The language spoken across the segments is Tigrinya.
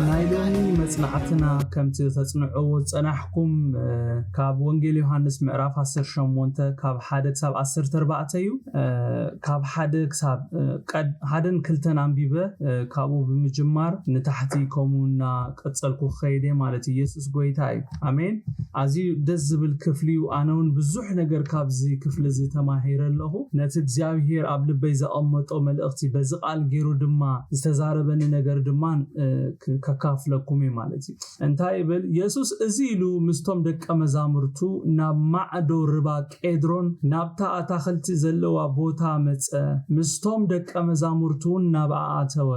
ናይ ሎሚ መጽናዕትና ከምቲ ተጽንዕዎ ዝጸናሕኩም ካብ ወንጌል ዮሃንስ ምዕራፍ ዓሰርተ ሸሞንተ ካብ ሓደ ክሳብ ዓሰርተ ኣርባዕተ እዩ። ካብ ሓደ ክሳብ ሓደን ክልተን ኣንቢበ ካብኡ ብምጅማር ንታሕቲ ከምኡ እናቀጸልኩ ክኸይድ እየ ማለት እዩ። ኢየሱስ ጎይታ እዩ። ኣሜን። ኣዝዩ ደስ ዝብል ክፍሊ እዩ። ኣነ እውን ብዙሕ ነገር ካብዚ ክፍሊ እዚ ተማሂረ ኣለኹ። ነቲ እግዚኣብሄር ኣብ ልበይ ዘቐመጦ መልእኽቲ በዚ ቃል ገይሩ ድማ ዝተዛረበኒ ነገር ድማ ከካፍለኩም እዩ ማለት እዩ። እንታይ ይብል? የሱስ እዚ ኢሉ ምስቶም ደቀ መዛሙርቱ ናብ ማዕዶ ርባ ቄድሮን ናብታ ኣታኽልቲ ዘለዋ ቦታ መጸ። ምስቶም ደቀ መዛሙርቱ እውን ናብኣ ኣተወ።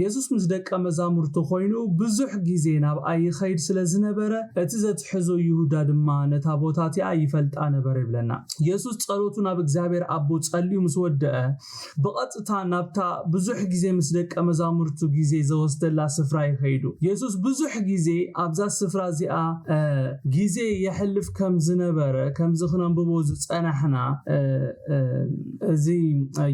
የሱስ ምስ ደቀ መዛሙርቱ ኮይኑ ብዙሕ ግዜ ናብኣ ይኸይድ ስለ ዝነበረ እቲ ዘትሕዞ ይሁዳ ድማ ነታ ቦታ እቲኣ ይፈልጣ ነበረ ይብለና። የሱስ ጸሎቱ ናብ እግዚኣብሔር ኣቦ ጸልዩ ምስ ወደአ ብቐጥታ ናብታ ብዙሕ ግዜ ምስ ደቀ መዛሙርቱ ግዜ ዘወስደላ ስፍራ ይኸይዱ። የሱስ ብዙሕ ግዜ ኣብዛ ስፍራ እዚኣ ግዜ የሕልፍ ከም ዝነበረ ከምዚ ክነንብቦ ዝጸናሕና እዚ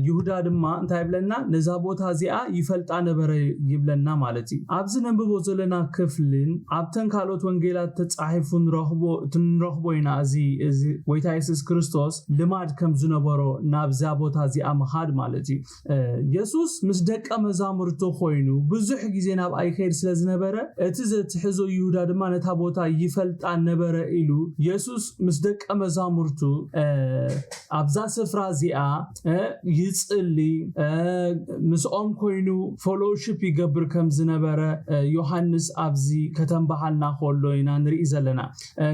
ይሁዳ ድማ እንታይ ይብለና? ነዛ ቦታ እዚኣ ይፈልጣ ነበረ ይብለና ማለት እዩ። ኣብዚ ነንብቦ ዘለና ክፍልን ኣብተን ካልኦት ወንጌላት ተጻሒፉ ንረኽቦ ኢና። እዚ ጎይታ የሱስ ክርስቶስ ልማድ ከም ዝነበሮ ናብዛ ቦታ እዚኣ ምኻድ ማለት እዩ። የሱስ ምስ ደቀ መዛሙርቱ ኮይኑ ብዙሕ ግዜ ናብኣ ይኸይድ ስለ ዝነበረ እቲ ዘትሕዞ ይሁዳ ድማ ነታ ቦታ ይፈልጣ ነበረ ኢሉ የሱስ ምስ ደቀ መዛሙርቱ ኣብዛ ስፍራ እዚኣ ይጽሊ ምስኦም ኮይኑ ፎሎውሽፕ ይገብር ከም ዝነበረ ዮሃንስ ኣብዚ ከተንባሃልና ከሎ ኢና ንርኢ ዘለና።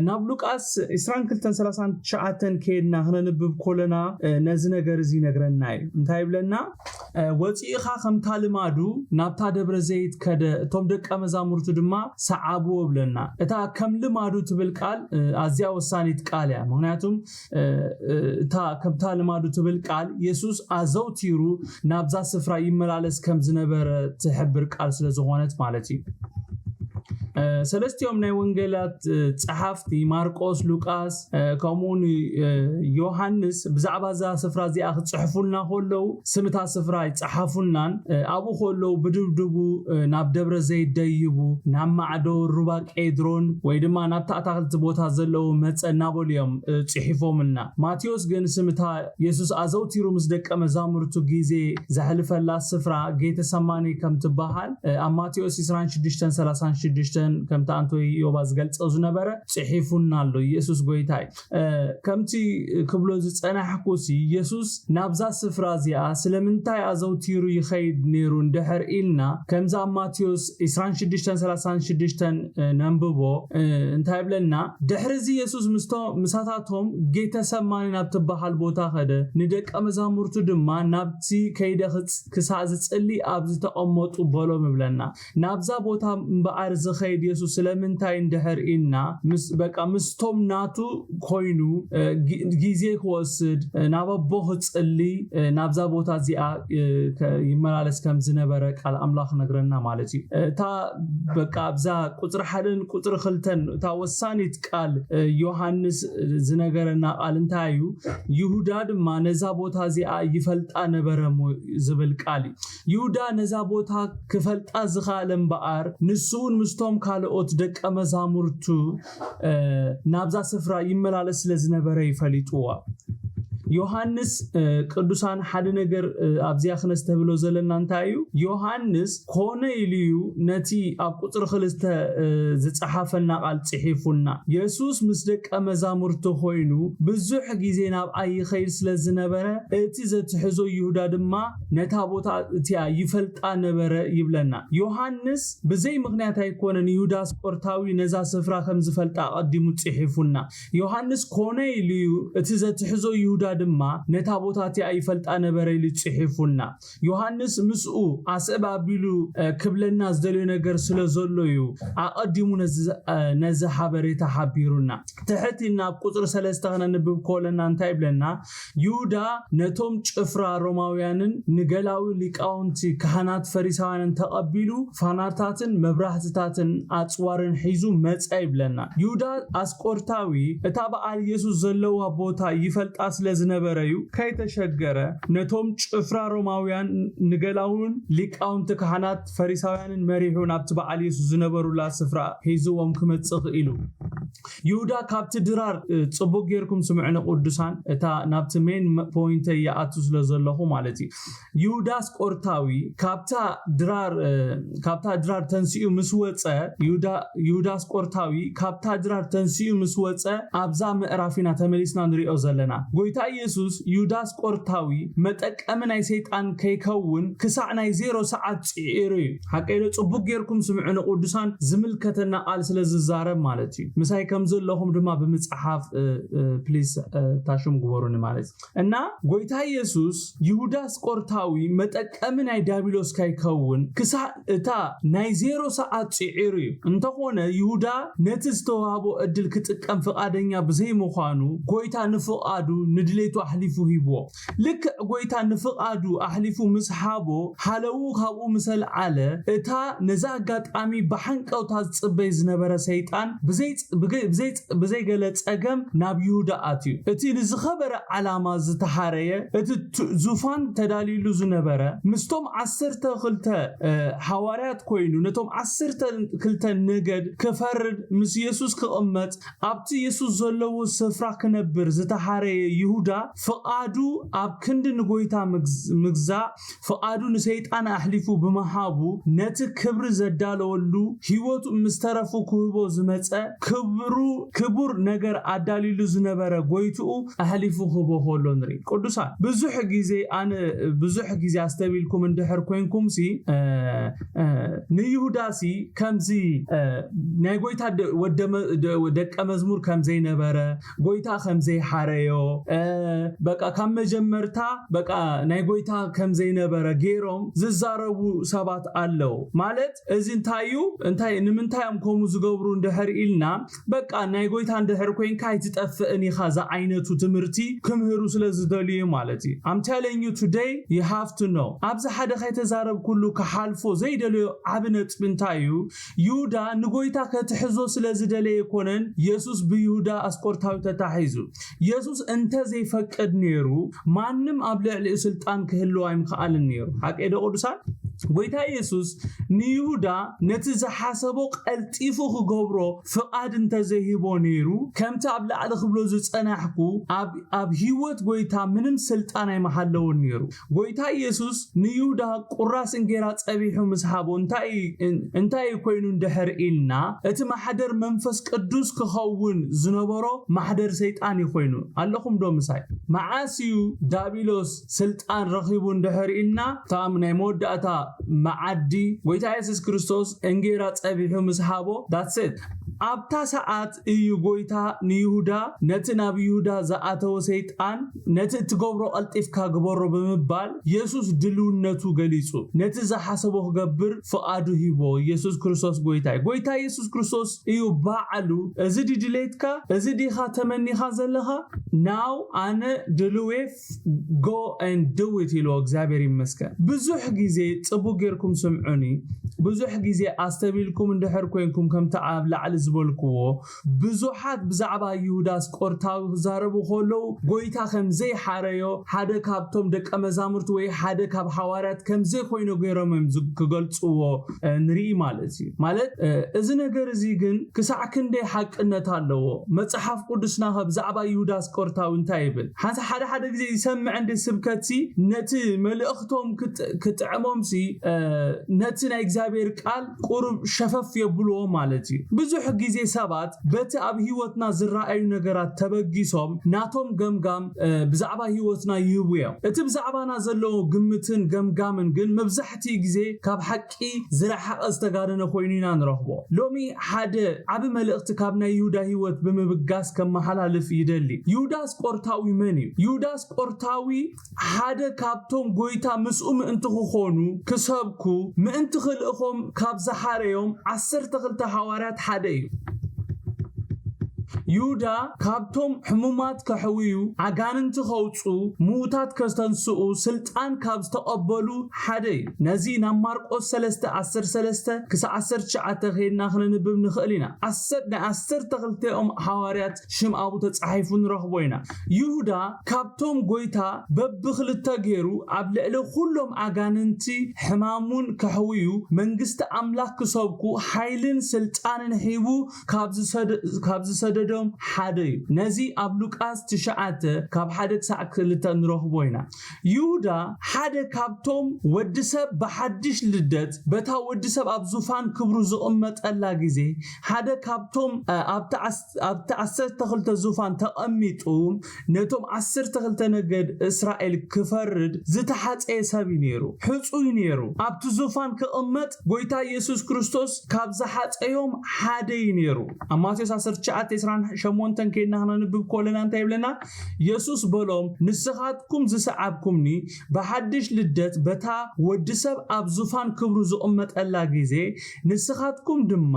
ናብ ሉቃስ ዕስራን ክልተን ሰላሳን ትሽዓተን ከይድና ክነንብብ ኮለና ነዚ ነገር እዚ ይነግረና እዩ። እንታይ ይብለና? ወፂኡ ኸዓ ከምታ ልማዱ ናብታ ደብረ ዘይት ከደ፣ እቶም ደቀ መዛሙርቱ ድማ ሰዓብዎ ብለና። እታ ከም ልማዱ ትብል ቃል ኣዝያ ወሳኒት ቃል እያ። ምክንያቱም እታ ከምታ ልማዱ ትብል ቃል የሱስ ኣዘውቲሩ ናብዛ ስፍራ ይመላለስ ከም ዝነበረ ትሕብር ቃል ስለ ዝኾነት ማለት እዩ። ሰለስቲኦም ናይ ወንጌላት ጸሓፍቲ ማርቆስ፣ ሉቃስ ከምኡውን ዮሃንስ ብዛዕባ እዛ ስፍራ እዚኣ ክጽሕፉልና ከለዉ ስምታ ስፍራ ኣይጸሓፉልናን። ኣብኡ ከለዉ ብድብድቡ ናብ ደብረ ዘይት ደይቡ ናብ ማዕዶ ሩባ ቄድሮን ወይ ድማ ናብታ ኣታኽልቲ ቦታ ዘለዉ መጸ እናበሉ እዮም ጽሒፎምልና። ማቴዎስ ግን ስምታ የሱስ ኣዘውቲሩ ምስ ደቀ መዛሙርቱ ግዜ ዘሕልፈላ ስፍራ ጌተሰማኒ ከም ትበሃል ኣብ ማቴዎስ ዕስራን ሽዱሽተን ሰላሳን ሽዱሽተን ከምቲ ኣንቶዮባ ዝገልጾ ዝነበረ ጽሒፉና ኣሎ። ኢየሱስ ጎይታ እዩ። ከምቲ ክብሎ ዝጸናሕኩሲ የሱስ ናብዛ ስፍራ እዚኣ ስለምንታይ ኣዘውቲሩ ይኸይድ ነይሩ እንድሕር ኢልና ከምዚ ኣብ ማቴዎስ ዕስራን ሽዱሽተን ሰላሳን ሽዱሽተን ነንብቦ። እንታይ ይብለና? ድሕሪ እዚ የሱስ ምስቶ- ምሳታቶም ጌተሰማኒ ናብ ትበሃል ቦታ ኸደ፣ ንደቀ መዛሙርቱ ድማ ናብቲ ከይደ ክጽ- ክሳዕ ዝጽሊ ኣብዚ ተቐመጡ በሎም ይብለና። ናብዛ ቦታ እምበኣር ዝኸይድ የሱስ ስለምንታይ እንድሕር ኢልና ምስ በቃ ምስቶም ናቱ ኮይኑ ግዜ ክወስድ ናብ ኣቦ ክጽሊ ናብዛ ቦታ እዚኣ ይመላለስ ከም ዝነበረ ቃል ኣምላኽ ነግረና ማለት እዩ። እታ በቃ ኣብዛ ቁፅሪ ሓደን ቁፅሪ ክልተን እታ ወሳኒት ቃል ዮሃንስ ዝነገረና ቃል እንታይ እዩ? ይሁዳ ድማ ነዛ ቦታ እዚኣ ይፈልጣ ነበረ ዝብል ቃል እዩ። ይሁዳ ነዛ ቦታ ክፈልጣ ዝኻለ እምበኣር ንሱ እውን ምስቶም ካልኦት ደቀ መዛሙርቱ ናብዛ ስፍራ ይመላለስ ስለ ዝነበረ ይፈሊጥዋ። ዮሃንስ ቅዱሳን ሓደ ነገር ኣብዚኣ ክነስተብሎ ዘለና እንታይ እዩ? ዮሃንስ ኮነ ኢሉ እዩ ነቲ ኣብ ቁፅሪ ክልተ ዝፀሓፈልና ቃል ፅሒፉና። የሱስ ምስ ደቀ መዛሙርቱ ኮይኑ ብዙሕ ግዜ ናብኣ ይኸይድ ስለ ዝነበረ እቲ ዘትሕዞ ይሁዳ ድማ ነታ ቦታ እቲኣ ይፈልጣ ነበረ ይብለና። ዮሃንስ ብዘይ ምኽንያት ኣይኮነን ይሁዳ ስቆርታዊ ነዛ ስፍራ ከም ዝፈልጣ ኣቐዲሙ ጽሒፉልና። ዮሃንስ ኮነ ኢሉ እዩ፣ እቲ ዘትሕዞ ይሁዳ ድማ ነታ ቦታ እቲኣ ይፈልጣ ነበረ ኢሉ ጽሒፉልና። ዮሃንስ ምስኡ ኣስዕብ ኣቢሉ ክብለና ዝደልዮ ነገር ስለ ዘሎ እዩ ኣቐዲሙ ነዚ ሓበሬታ ሓቢሩና። ትሕት ኢልና ኣብ ቁፅሪ ሰለስተ ክነንብብ ከለና እንታይ ይብለና? ይሁዳ ነቶም ጭፍራ ሮማውያንን ንገላዊ ሊቃውንቲ ካህናት ፈሪሳውያንን ተቐቢሉ ፋናታትን መብራህትታትን ኣፅዋርን ሒዙ መፀ ይብለና። ይሁዳ ኣስቆርታዊ እታ በዓል የሱስ ዘለዋ ቦታ ይፈልጣ ስለ ዝነበረ እዩ። ከይተሸገረ ነቶም ጭፍራ ሮማውያን ንገላውን ሊቃውንቲ ካህናት ፈሪሳውያንን መሪሑ ናብቲ በዓል የሱስ ዝነበሩላ ስፍራ ሒዝዎም ክመጽእ ክኢሉ። ይሁዳ ካብቲ ድራር ጽቡቅ ጌርኩም ስምዑ ንቅዱሳን፣ እታ ናብቲ ሜን ፖይንት ይኣቱ ስለ ዘለኹ ማለት እዩ። ይሁዳ ኣስቆርታዊ ካብታ ድራር ካብታ ድራር ተንሲኡ ምስ ወጸ፣ ይሁዳ ኣስቆርታዊ ካብታ ድራር ተንሲኡ ምስ ወጸ ኣብዛ ምዕራፍ ኢና ተመሊስና ንሪኦ ዘለና። ጎይታ ኢየሱስ ይሁዳ ኣስቆርታዊ መጠቀሚ ናይ ሰይጣን ከይከውን ክሳዕ ናይ ዜሮ ሰዓት ጽዒሩ እዩ። ሓቀይዶ ጽቡቅ ጌርኩም ስምዑ ንቅዱሳን፣ ዝምልከተና ቃል ስለ ዝዛረብ ማለት እዩ። ምሳይ ከም ዘለኹም ድማ ብምጽሓፍ ፕሊስ ታሽም ግበሩኒ ማለት እዩ። እና ጎይታ ኢየሱስ ይሁዳ ኣስቆርታዊ መጠቀሚ ናይ ዲያብሎስ ከይከውን ክሳዕ እታ ናይ ዜሮ ሰዓት ጽዒሩ እዩ። እንተኾነ ይሁዳ ነቲ ዝተዋህቦ ዕድል ክጥቀም ፍቓደኛ ብዘይምዃኑ ጎይታ ንፍቓዱ ንድሌቱ ኣሕሊፉ ሂብዎ። ልክዕ ጎይታ ንፍቓዱ ኣሕሊፉ ምስ ሃቦ ሃለዉ ካብኡ ምስ ኣልዓለ እታ ነዛ ኣጋጣሚ ብሓንቀውታ ዝጽበይ ዝነበረ ሰይጣን ብዘይ ብዘይ ብዘይ ብዘይገለ ጸገም ናብ ይሁዳ ኣትዩ። እቲ ንዝኸበረ ዓላማ ዝተሓረየ እቲ ቱ- ዙፋን ተዳልዩሉ ዝነበረ ምስቶም ዓሰርተ ክልተ እ፣ ሃዋርያት ኮይኑ ነቶም ዓሰርተ ክልተ ነገድ ክፈርድ ምስ የሱስ ክቕመጥ ኣብቲ የሱስ ዘለዎ ስፍራ ክነብር ዝተሓረየ ይሁዳ ፍቓዱ ኣብ ክንዲ ንጎይታ ምግዝ- ምግዛእ ፍቓዱ ንሰይጣን ኣሕሊፉ ብምሃቡ ነቲ ክብሪ ዘዳለወሉ ህይወቱ ምስ ተረፉ ክህቦ ዝመጸ ክብሩ ክቡር ነገር ኣዳልዩሉ ዝነበረ ጎይትኡ ኣሕሊፉ ክህቦ ከሎ ንርኢ። ቅዱሳን ብዙሕ ግዜ ኣነ ብዙሕ ግዜ ኣስተቢልኩም እንድሕር ኮይንኩም ሲ ንይሁዳ ሲ ከምዚ ናይ ጎይታ ደቀ መዝሙር ከም ዘይነበረ ጎይታ ከም ዘይሓረዮ በቃ ካብ መጀመርታ በቃ ናይ ጎይታ ከም ዘይነበረ ገይሮም ዝዛረቡ ሰባት ኣለዉ። ማለት እዚ እንታይ እዩ? እንታይ ንምንታይ እዮም ከምኡ ዝገብሩ እንድሕር ኢልና በቃ ናይ ጎይታ እንድሕር ኮይንካ ኣይትጠፍእን ኢኻ ዝዓይነቱ ትምህርቲ ክምህሩ ስለ ዝደልዩ ማለት እዩ። I'm telling you today you have to know ኣብዚ ሓደ ከይተዛረብኩሉ ክሓልፎ ዘይደልዮ ዓቢ ነጥቢ እንታይ እዩ? ይሁዳ ንጎይታ ከትሕዞ ስለ ዝደለየ ኣይኮነን የሱስ ብይሁዳ ኣስቆርታዊ ተታሒዙ። የሱስ እንተ ዘይፈቅድ ነይሩ ማንም ኣብ ልዕሊኡ ስልጣን ክህልዎ ኣይምኽኣልን ነይሩ። ሓቀይ ዶ ቅዱሳን? ጎይታ የሱስ ንይሁዳ ነቲ ዝሓሰቦ ቀልጢፉ ክገብሮ ፍቓድ እንተዘይሂቦ ነይሩ ከምቲ ኣብ ላዕሊ ክብሎ ዝጸናሕኩ ኣብ ኣብ ህይወት ጎይታ ምንም ስልጣን ኣይምሃለዎን ነይሩ። ጎይታ ኢየሱስ ንይሁዳ ቁራስ እንጌራ ጸቢሑ ምስ ሃቦ እንታይ እንታይ ኮይኑ እንድሕር ኢልና እቲ ማሕደር መንፈስ ቅዱስ ክኸውን ዝነበሮ ማሕደር ሰይጣን እዩ ኮይኑ። ኣለኹም ዶ ምሳይ? መዓስ እዩ ዳቢሎስ ስልጣን ረኺቡ እንድሕር ኢልና እታ ናይ መወዳእታ መዓዲ ጎይታ የሱስ ክርስቶስ እንጌራ ጸቢሑ ምስ ሃቦ that's it። ኣብታ ሰዓት እዩ ጎይታ ንይሁዳ ነቲ ናብ ይሁዳ ዝኣተወ ሰይጣን ነቲ እትገብሮ ቀልጢፍካ ግበሮ ብምባል የሱስ ድልውነቱ ገሊጹ ነቲ ዝሓሰቦ ክገብር ፍቓዱ ሂቦ። የሱስ ክርስቶስ ጎይታ እዩ። ጎይታ የሱስ ክርስቶስ እዩ ባዕሉ እዚ ድድሌትካ እዚ ዲኻ ተመኒኻ ዘለኻ ናው ኣነ ድልዌ go and do it ኢልዎ እግዚኣብሔር ይመስገን። ብዙሕ ግዜ ጽቡቅ ጌርኩም ስምዑኒ። ብዙሕ ግዜ ኣስተቢልኩም እንድሕር ኮይንኩም ከምቲ ኣብ ላዕሊ ዝበልክዎ ብዙሓት ብዛዕባ ይሁዳ ኣስቆርታዊ ክዛረቡ ከለዉ ጎይታ ከም ዘይሓረዮ ሓደ ካብቶም ደቀ መዛሙርቲ ወይ ሓደ ካብ ሓዋርያት ከም ዘይኮይኖ ገይሮም እዮም ክገልጽዎ ንርኢ ማለት እዩ። ማለት እዚ ነገር እዚ ግን ክሳዕ ክንደይ ሓቅነት ኣለዎ? መጽሓፍ ቅዱስና ከ ብዛዕባ ይሁዳ ኣስቆርታዊ እንታይ ይብል? ሓንሳ ሓደ ሓደ ግዜ ይሰምዕ እንዲ ስብከትሲ ነቲ መልእኽቶም ክጥዕሞምሲ ነቲ ናይ እግዚኣብሔር ቃል ቁሩብ ሸፈፍ የብልዎ ማለት እዩ። ብዙሕ ግዜ ሰባት በቲ ኣብ ህይወትና ዝረኣዩ ነገራት ተበጊሶም ናቶም ገምጋም ብዛዕባ ህይወትና ይህቡ እዮም። እቲ ብዛዕባና ዘለዎ ግምትን ገምጋምን ግን መብዛሕትኡ ግዜ ካብ ሓቂ ዝረሓቐ ዝተጋነነ ኮይኑ ኢና ንረኽቦ። ሎሚ ሓደ ዓቢ መልእኽቲ ካብ ናይ ይሁዳ ህይወት ብምብጋስ ከመሓላልፍ ይደሊ። ይሁዳ ኣስቆርታዊ መን እዩ? ይሁዳ ኣስቆርታዊ ሓደ ካብቶም ጎይታ ምስኡ ምእንቲ ክኾኑ ክሰብኩ ምእንቲ ክልእኾም ካብ ዝሓረዮም ዓሰርተ ክልተ ሃዋርያት ሓደ እዩ። ይሁዳ ካብቶም ሕሙማት ከሕውዩ፣ ኣጋንንቲ ከውፁ፣ ምዉታት ከተንስኡ ስልጣን ካብ ዝተቐበሉ ሓደ እዩ። ነዚ ናብ ማርቆስ ሰለስተ ዓሰርተ ሰለስተ ክሳብ ዓሰርተ ትሽዓተ ከይድና ክነንብብ ንኽእል ኢና። ዓሰርተ ናይ ዓሰርተ ክልተኦም ሃዋርያት ሽም ኣብኡ ተጻሒፉ ንረኽቦ ኢና። ይሁዳ ካብቶም ጎይታ በብኽልተ ገይሩ ኣብ ልዕሊ ኩሎም ኣጋንንቲ ሕማሙን ከሕውዩ መንግስቲ ኣምላኽ ክሰብኩ ሓይልን ስልጣንን ሒቡ ካብ ዝሰደ- ካብ ዝሰደዶም ሓደ እዩ። ነዚ ኣብ ሉቃስ ትሽዓተ ካብ ሓደ ክሳዕ ክልተ ንረኽቦ ኢና። ይሁዳ ሓደ ካብቶም ወዲ ሰብ ብሓድሽ ልደት በታ ወዲ ሰብ ኣብ ዙፋን ክብሩ ዝቕመጠላ ግዜ ሓደ ካብቶም ኣብቲ ዓሰርተ ክልተ ዙፋን ተቐሚጡ ነቶም ዓሰርተ ክልተ ነገድ እስራኤል ክፈርድ ዝተሓፀየ ሰብ እዩ ነይሩ። ሕፁይ ነይሩ። ኣብቲ ዙፋን ክቕመጥ ጎይታ ኢየሱስ ክርስቶስ ካብ ዝሓፀዮም ሓደ እዩ ነይሩ። ኣብ ማቴዎስ ዓሰርተ ትሽዓተ ዕስራን ሸሞንተን ከይድና ክነንብብ ከለና እንታይ ይብለና? ኢየሱስ በሎም፣ ንስኻትኩም ዝሰዓብኩምኒ ብሓድሽ ልደት በታ ወዲ ሰብ ኣብ ዙፋን ክብሩ ዝቕመጠላ ግዜ ንስኻትኩም ድማ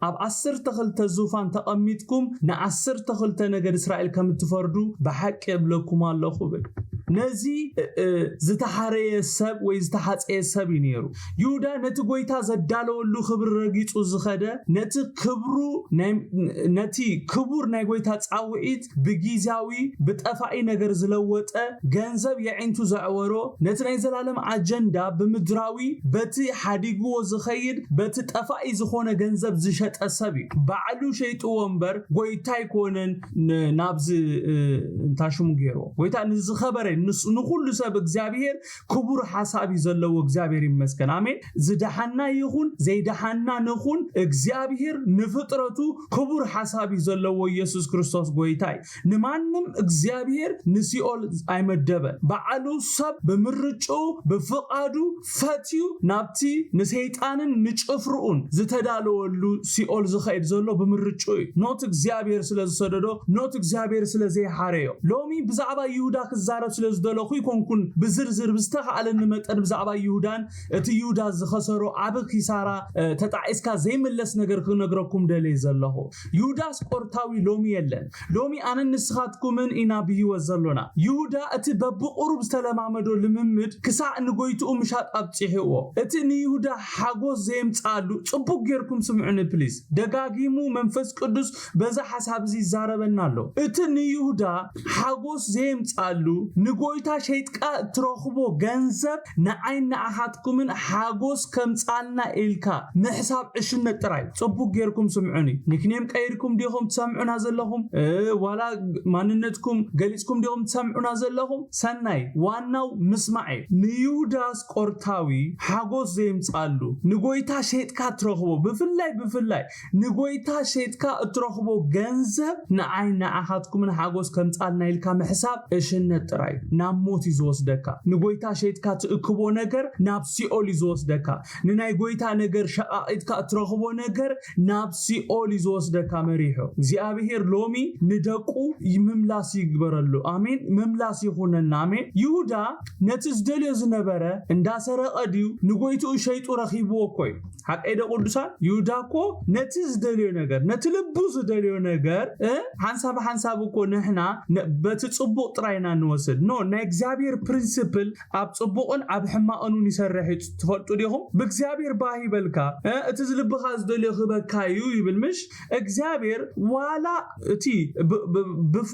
ኣብ ዓሰርተ ክልተ ዙፋን ተቐሚጥኩም ንዓሰርተ ክልተ ነገድ እስራኤል ከም እትፈርዱ ብሓቂ እብለኩም ኣለኹ ብል። ነዚ ዝተሓረየ ሰብ ወይ ዝተሓፀየ ሰብ እዩ ነይሩ። ይሁዳ ነቲ ጎይታ ዘዳለወሉ ክብሪ ረጊፁ ዝኸደ፣ ነቲ ክብሩ ነቲ ክቡር ናይ ጎይታ ፃውዒት ብጊዜያዊ ብጠፋኢ ነገር ዝለወጠ፣ ገንዘብ የዒንቱ ዘዕወሮ፣ ነቲ ናይ ዘላለም ኣጀንዳ ብምድራዊ በቲ ሓዲግዎ ዝኸይድ በቲ ጠፋኢ ዝኾነ ገንዘብ ዝሸጠ ሰብ እዩ። ባዕሉ ሸይጥዎ እምበር ጎይታ ኣይኮነን ናብዚ እንታሽሙ ገይርዎ። ጎይታ ንዝኸበረ ንኩሉ ሰብ እግዚኣብሔር ክቡር ሓሳብ እዩ ዘለዎ። እግዚኣብሔር ይመስገን። ኣሜን። ዝደሓና ይኹን ዘይደሓና ንኹን እግዚኣብሔር ንፍጥረቱ ክቡር ሓሳብ እዩ ዘለዎ። ኢየሱስ ክርስቶስ ጎይታ እዩ። ንማንም እግዚኣብሔር ንሲኦል ኣይመደበን። ባዕሉ ሰብ ብምርጭኡ ብፍቓዱ ፈትዩ ናብቲ ንሰይጣንን ንጭፍርኡን ዝተዳለወሉ ሲኦል ዝኸይድ ዘሎ ብምርጭኡ እዩ። ኖት እግዚኣብሔር ስለ ዝሰደዶ፣ ኖት እግዚኣብሔር ስለ ዘይሓረዮ። ሎሚ ብዛዕባ ይሁዳ ክዛረብ ስለ ዝደለኹ ይኮንኩን ብዝርዝር ብዝተኻእለኒ መጠን ብዛዕባ ይሁዳን እቲ ይሁዳ ዝኸሰሮ ዓቢ ኪሳራ ተጣዒስካ ዘይምለስ ነገር ክነግረኩም ደልየ ዘለኹ። ይሁዳ ኣስቆርታዊ ሎሚ የለን። ሎሚ ኣነን ንስኻትኩምን ኢና ብህይወት ዘሎና። ይሁዳ እቲ በብቑሩብ ዝተለማመዶ ልምምድ ክሳዕ ንጎይትኡ ምሻጥ ኣብጺሕዎ። እቲ ንይሁዳ ሓጎስ ዘየምጽኣሉ፣ ጽቡቕ ጌርኩም ስምዑኒ ፕሊዝ። ደጋጊሙ መንፈስ ቅዱስ በዚ ሓሳብ እዚ ይዛረበና ኣሎ። እቲ ንይሁዳ ሓጎስ ዘየምጽኣሉ፣ ንጎይታ ሸይጥካ እትረኽቦ ገንዘብ ንዓይን ንኣኻትኩምን ሓጎስ ከምጻልና ኢልካ ምሕሳብ ዕሽነት ጥራይ። ጽቡቕ ጌርኩም ስምዑኒ። ኒክኔም ቀይርኩም ዲኹም ትሰምዑና ዘለኹም? ዋላ ማንነትኩም ገሊጽኩም ዲኹም ትሰምዑና ዘለኹም? ሰናይ፣ ዋናው ምስማዕ እዩ። ንይሁዳ ኣስቆርታዊ ሓጎስ ዘየምጻሉ፣ ንጎይታ ሸይጥካ ትረኽቦ፣ ብፍላይ ብፍላይ ንጎይታ ሸይጥካ እትረኽቦ ገንዘብ ንዓይ ንኣኻትኩምን ሓጎስ ከምጻልና ኢልካ ምሕሳብ ዕሽነት ጥራይ። ናብ ሞት እዩ ዝወስደካ። ንጎይታ ሸይጥካ ትእክቦ ነገር ናብ ሲኦል እዩ ዝወስደካ። ንናይ ጎይታ ነገር ሸቓቒጥካ እትረኽቦ ነገር ናብ ሲኦል እዩ ዝወስደካ መሪሑ። እግዚኣብሔር ሎሚ ንደቁ ምምላስ ይግበረሉ። ኣሜን። ምምላስ ይኹነና። ኣሜን። ይሁዳ ነቲ ዝደልዮ ዝነበረ እንዳሰረቐ ድዩ ንጎይትኡ ሸይጡ ረኺብዎ እኮ እዩ። ሓቀይ ዶ ቅዱሳን? ይሁዳ እኮ ነቲ ዝደልዮ ነገር፣ ነቲ ልቡ ዝደልዮ ነገር ሓንሳብ ሓንሳብ እኮ ንሕና በቲ ጽቡቕ ጥራይና ንወስድ። ኖ፣ ናይ እግዚኣብሔር ፕሪንስፕል ኣብ ጽቡቕን ኣብ ሕማቕን እውን ይሰርሕ እዩ። ትፈልጡ ዲኹም? ብእግዚኣብሔር ባህ ይበልካ፣ እቲ ዝልብኻ ዝደልዮ ክበካ እዩ ይብል። ምሽ እግዚኣብሔር ዋላ እቲ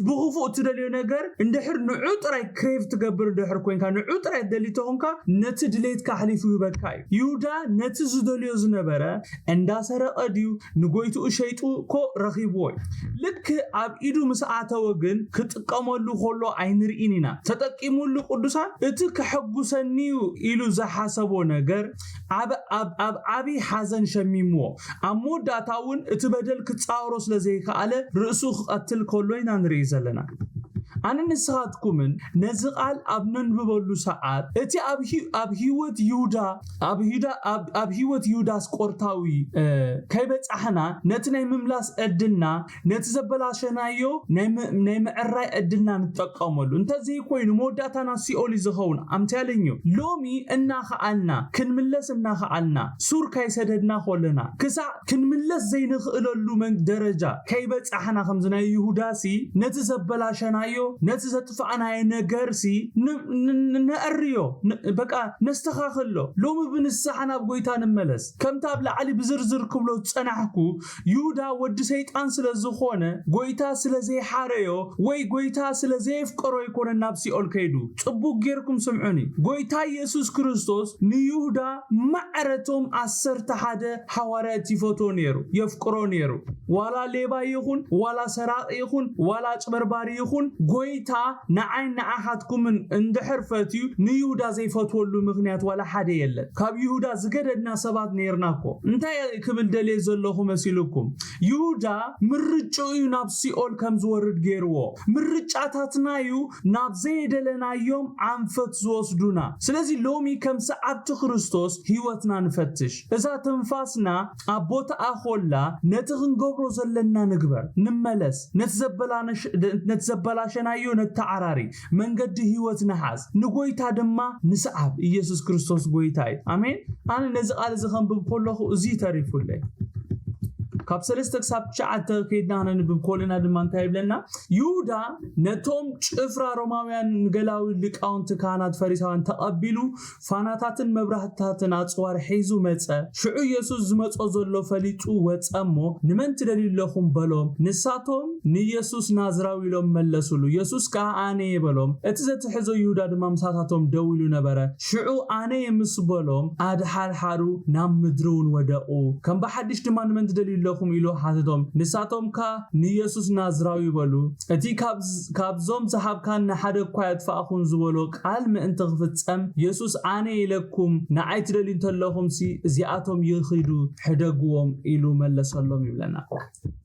ብኽፉእ እትደልዮ ነገር እንድሕር ንዑ ጥራይ ክሬቭ ትገብር እንድሕር ኮይንካ፣ ንዑ ጥራይ ትደሊ ተኾንካ፣ ነቲ ድሌትካ ኣሕሊፉ ይበካ እዩ። ይሁዳ ነቲ ዝደልዮ ዝነበረ እንዳሰረቐ ድዩ ንጎይትኡ ሸይጡ እኮ ረኺብዎ እዩ። ልክ ኣብ ኢዱ ምስ ኣተወ ግን ክጥቀመሉ ከሎ ኣይንርኢን ኢና። ተጠቂሙሉ ቅዱሳን እቲ ከሐጉሰኒ እዩ ኢሉ ዝሓሰቦ ነገር ኣብ ዓብዪ ሓዘን ሸሚምዎ። ኣብ መወዳእታ እውን እቲ በደል ክጻወሮ ስለ ዘይከኣለ ርእሱ ክቐትል ከሎ ኢና ንርኢ ዘለና። ኣነ ንስኻትኩምን ነዚ ቃል ኣብ ነንብበሉ ሰዓት እቲ ኣብ ሂ- ኣብ ህይወት ይሁዳ ኣብ ሂዳ ኣብ ኣብ ህይወት ይሁዳ ኣስቆርታዊ እ፣ ከይበጻሕና ነቲ ናይ ምምላስ ዕድልና ነቲ ዘበላሸናዮ ናይ ም- ናይ ምዕራይ ዕድልና ንጠቀመሉ። እንተዘይኮይኑ መወዳእታና ሲኦል እዩ ዝኸውን። ኣምትያለኝ እዩ። ሎሚ እናኸኣልና ክንምለስ እናኸኣልና ሱር ካይሰደድና ኮለና ክሳዕ ክንምለስ ዘይንኽእለሉ መን ደረጃ ከይበጻሕና ከምዚ ናይ ይሁዳሲ ነቲ ዘበላሸናዮ ነቲ ዘጥፋእናዮ ነገርሲ ን- ን- ን- ነዕርዮ ን- በቃ ነስተኻኽሎ። ሎሚ ብንስሓ ናብ ጎይታ ንመለስ። ከምቲ ኣብ ላዕሊ ብዝርዝር ክብሎ ዝጸናሕኩ ይሁዳ ወዲ ሰይጣን ስለ ዝኾነ ጎይታ ስለ ዘይሓረዮ ወይ ጎይታ ስለ ዘየፍቀሮ ኣይኮነን ናብ ሲኦል ከይዱ። ጽቡቅ ጌርኩም ስምዑኒ። ጎይታ ኢየሱስ ክርስቶስ ንይሁዳ ማዕረቶም ዓሰርተ ሓደ ሓዋርያት ይፈትዎ ነይሩ፣ የፍቅሮ ነይሩ። ዋላ ሌባ ይኹን፣ ዋላ ሰራቂ ይኹን፣ ዋላ ኣጭበርባሪ ይኹን፣ ጎይታ ንዓይ ንዓኻትኩምን እንድሕር ፈትዩ ንይሁዳ ዘይፈትወሉ ምኽንያት ዋላ ሓደ የለን። ካብ ይሁዳ ዝገደድና ሰባት ነይርና እኮ። እንታይ ክብል ደልየ ዘለኹ መሲልኩም? ይሁዳ ምርጭኡ እዩ ናብ ሲኦል ከም ዝወርድ ገይርዎ። ምርጫታትና እዩ ናብ ዘየደለናዮም ዓንፈት ዝወስዱና። ስለዚ ሎሚ ከም ሰዓብቲ ክርስቶስ ህይወትና ንፈትሽ። እዛ ትንፋስና ኣብ ቦታኣ ኮላ ነቲ ክንገብሮ ዘለና ንግበር፣ ንመለስ። ነቲ ዘበላነሽ- ነቲ ዘበላሸናዮ ነተዓራሪ፣ መንገዲ ህይወት ንሓዝ፣ ንጎይታ ድማ ንስዓብ። ኢየሱስ ክርስቶስ ጎይታ እዩ። ኣሜን። ኣነ ነዚ ቃል እዚ ከንብብ ከለኹ እዚ ተሪፉለይ። ካብ ሰለስተ ክሳብ ትሽዓተ ከይድና ነንብብ ኮለና ድማ እንታይ ይብለና? ይሁዳ ነቶም ጭፍራ ሮማውያን ንገላዊ ሊቃውንቲ ካህናት ፈሪሳውያን ተቐቢሉ ፋናታትን መብራህትታትን ኣጽዋር ሒዙ መጸ። ሽዑ ኢየሱስ ዝመጾ ዘሎ ፈሊጡ ወጸ እሞ ንመን ትደልዩ ኣለኹም በሎም። ንሳቶም ንኢየሱስ ናዝራዊ ኢሎም መለሱሉ። ኢየሱስ ከኣ ኣነ እየ በሎም። እቲ ዘትሕዞ ይሁዳ ድማ ምሳታቶም ደው ኢሉ ነበረ። ሽዑ ኣነ እየ ምስ በሎም ኣድሓርሓሩ ናብ ምድሪ እውን ወደቑ። ከም ብሓድሽ ድማ ንመን ትደልዩ ኣለኹም ኢሉ ሓተቶም። ንሳቶም ከኣ ንኢየሱስ ናዝራዊ በሉ። እቲ ካብ- ካብዞም ዝሃብካኒ ሓደ እኳ የጥፋእኹን ዝበሎ ቃል ምእንቲ ክፍጸም ኢየሱስ ኣነ ኢለኩም ንዓይ ትደልዩ እንተለኹምሲ እዚኣቶም ይኺዱ ሕደግዎም ኢሉ መለሰሎም ይብለና።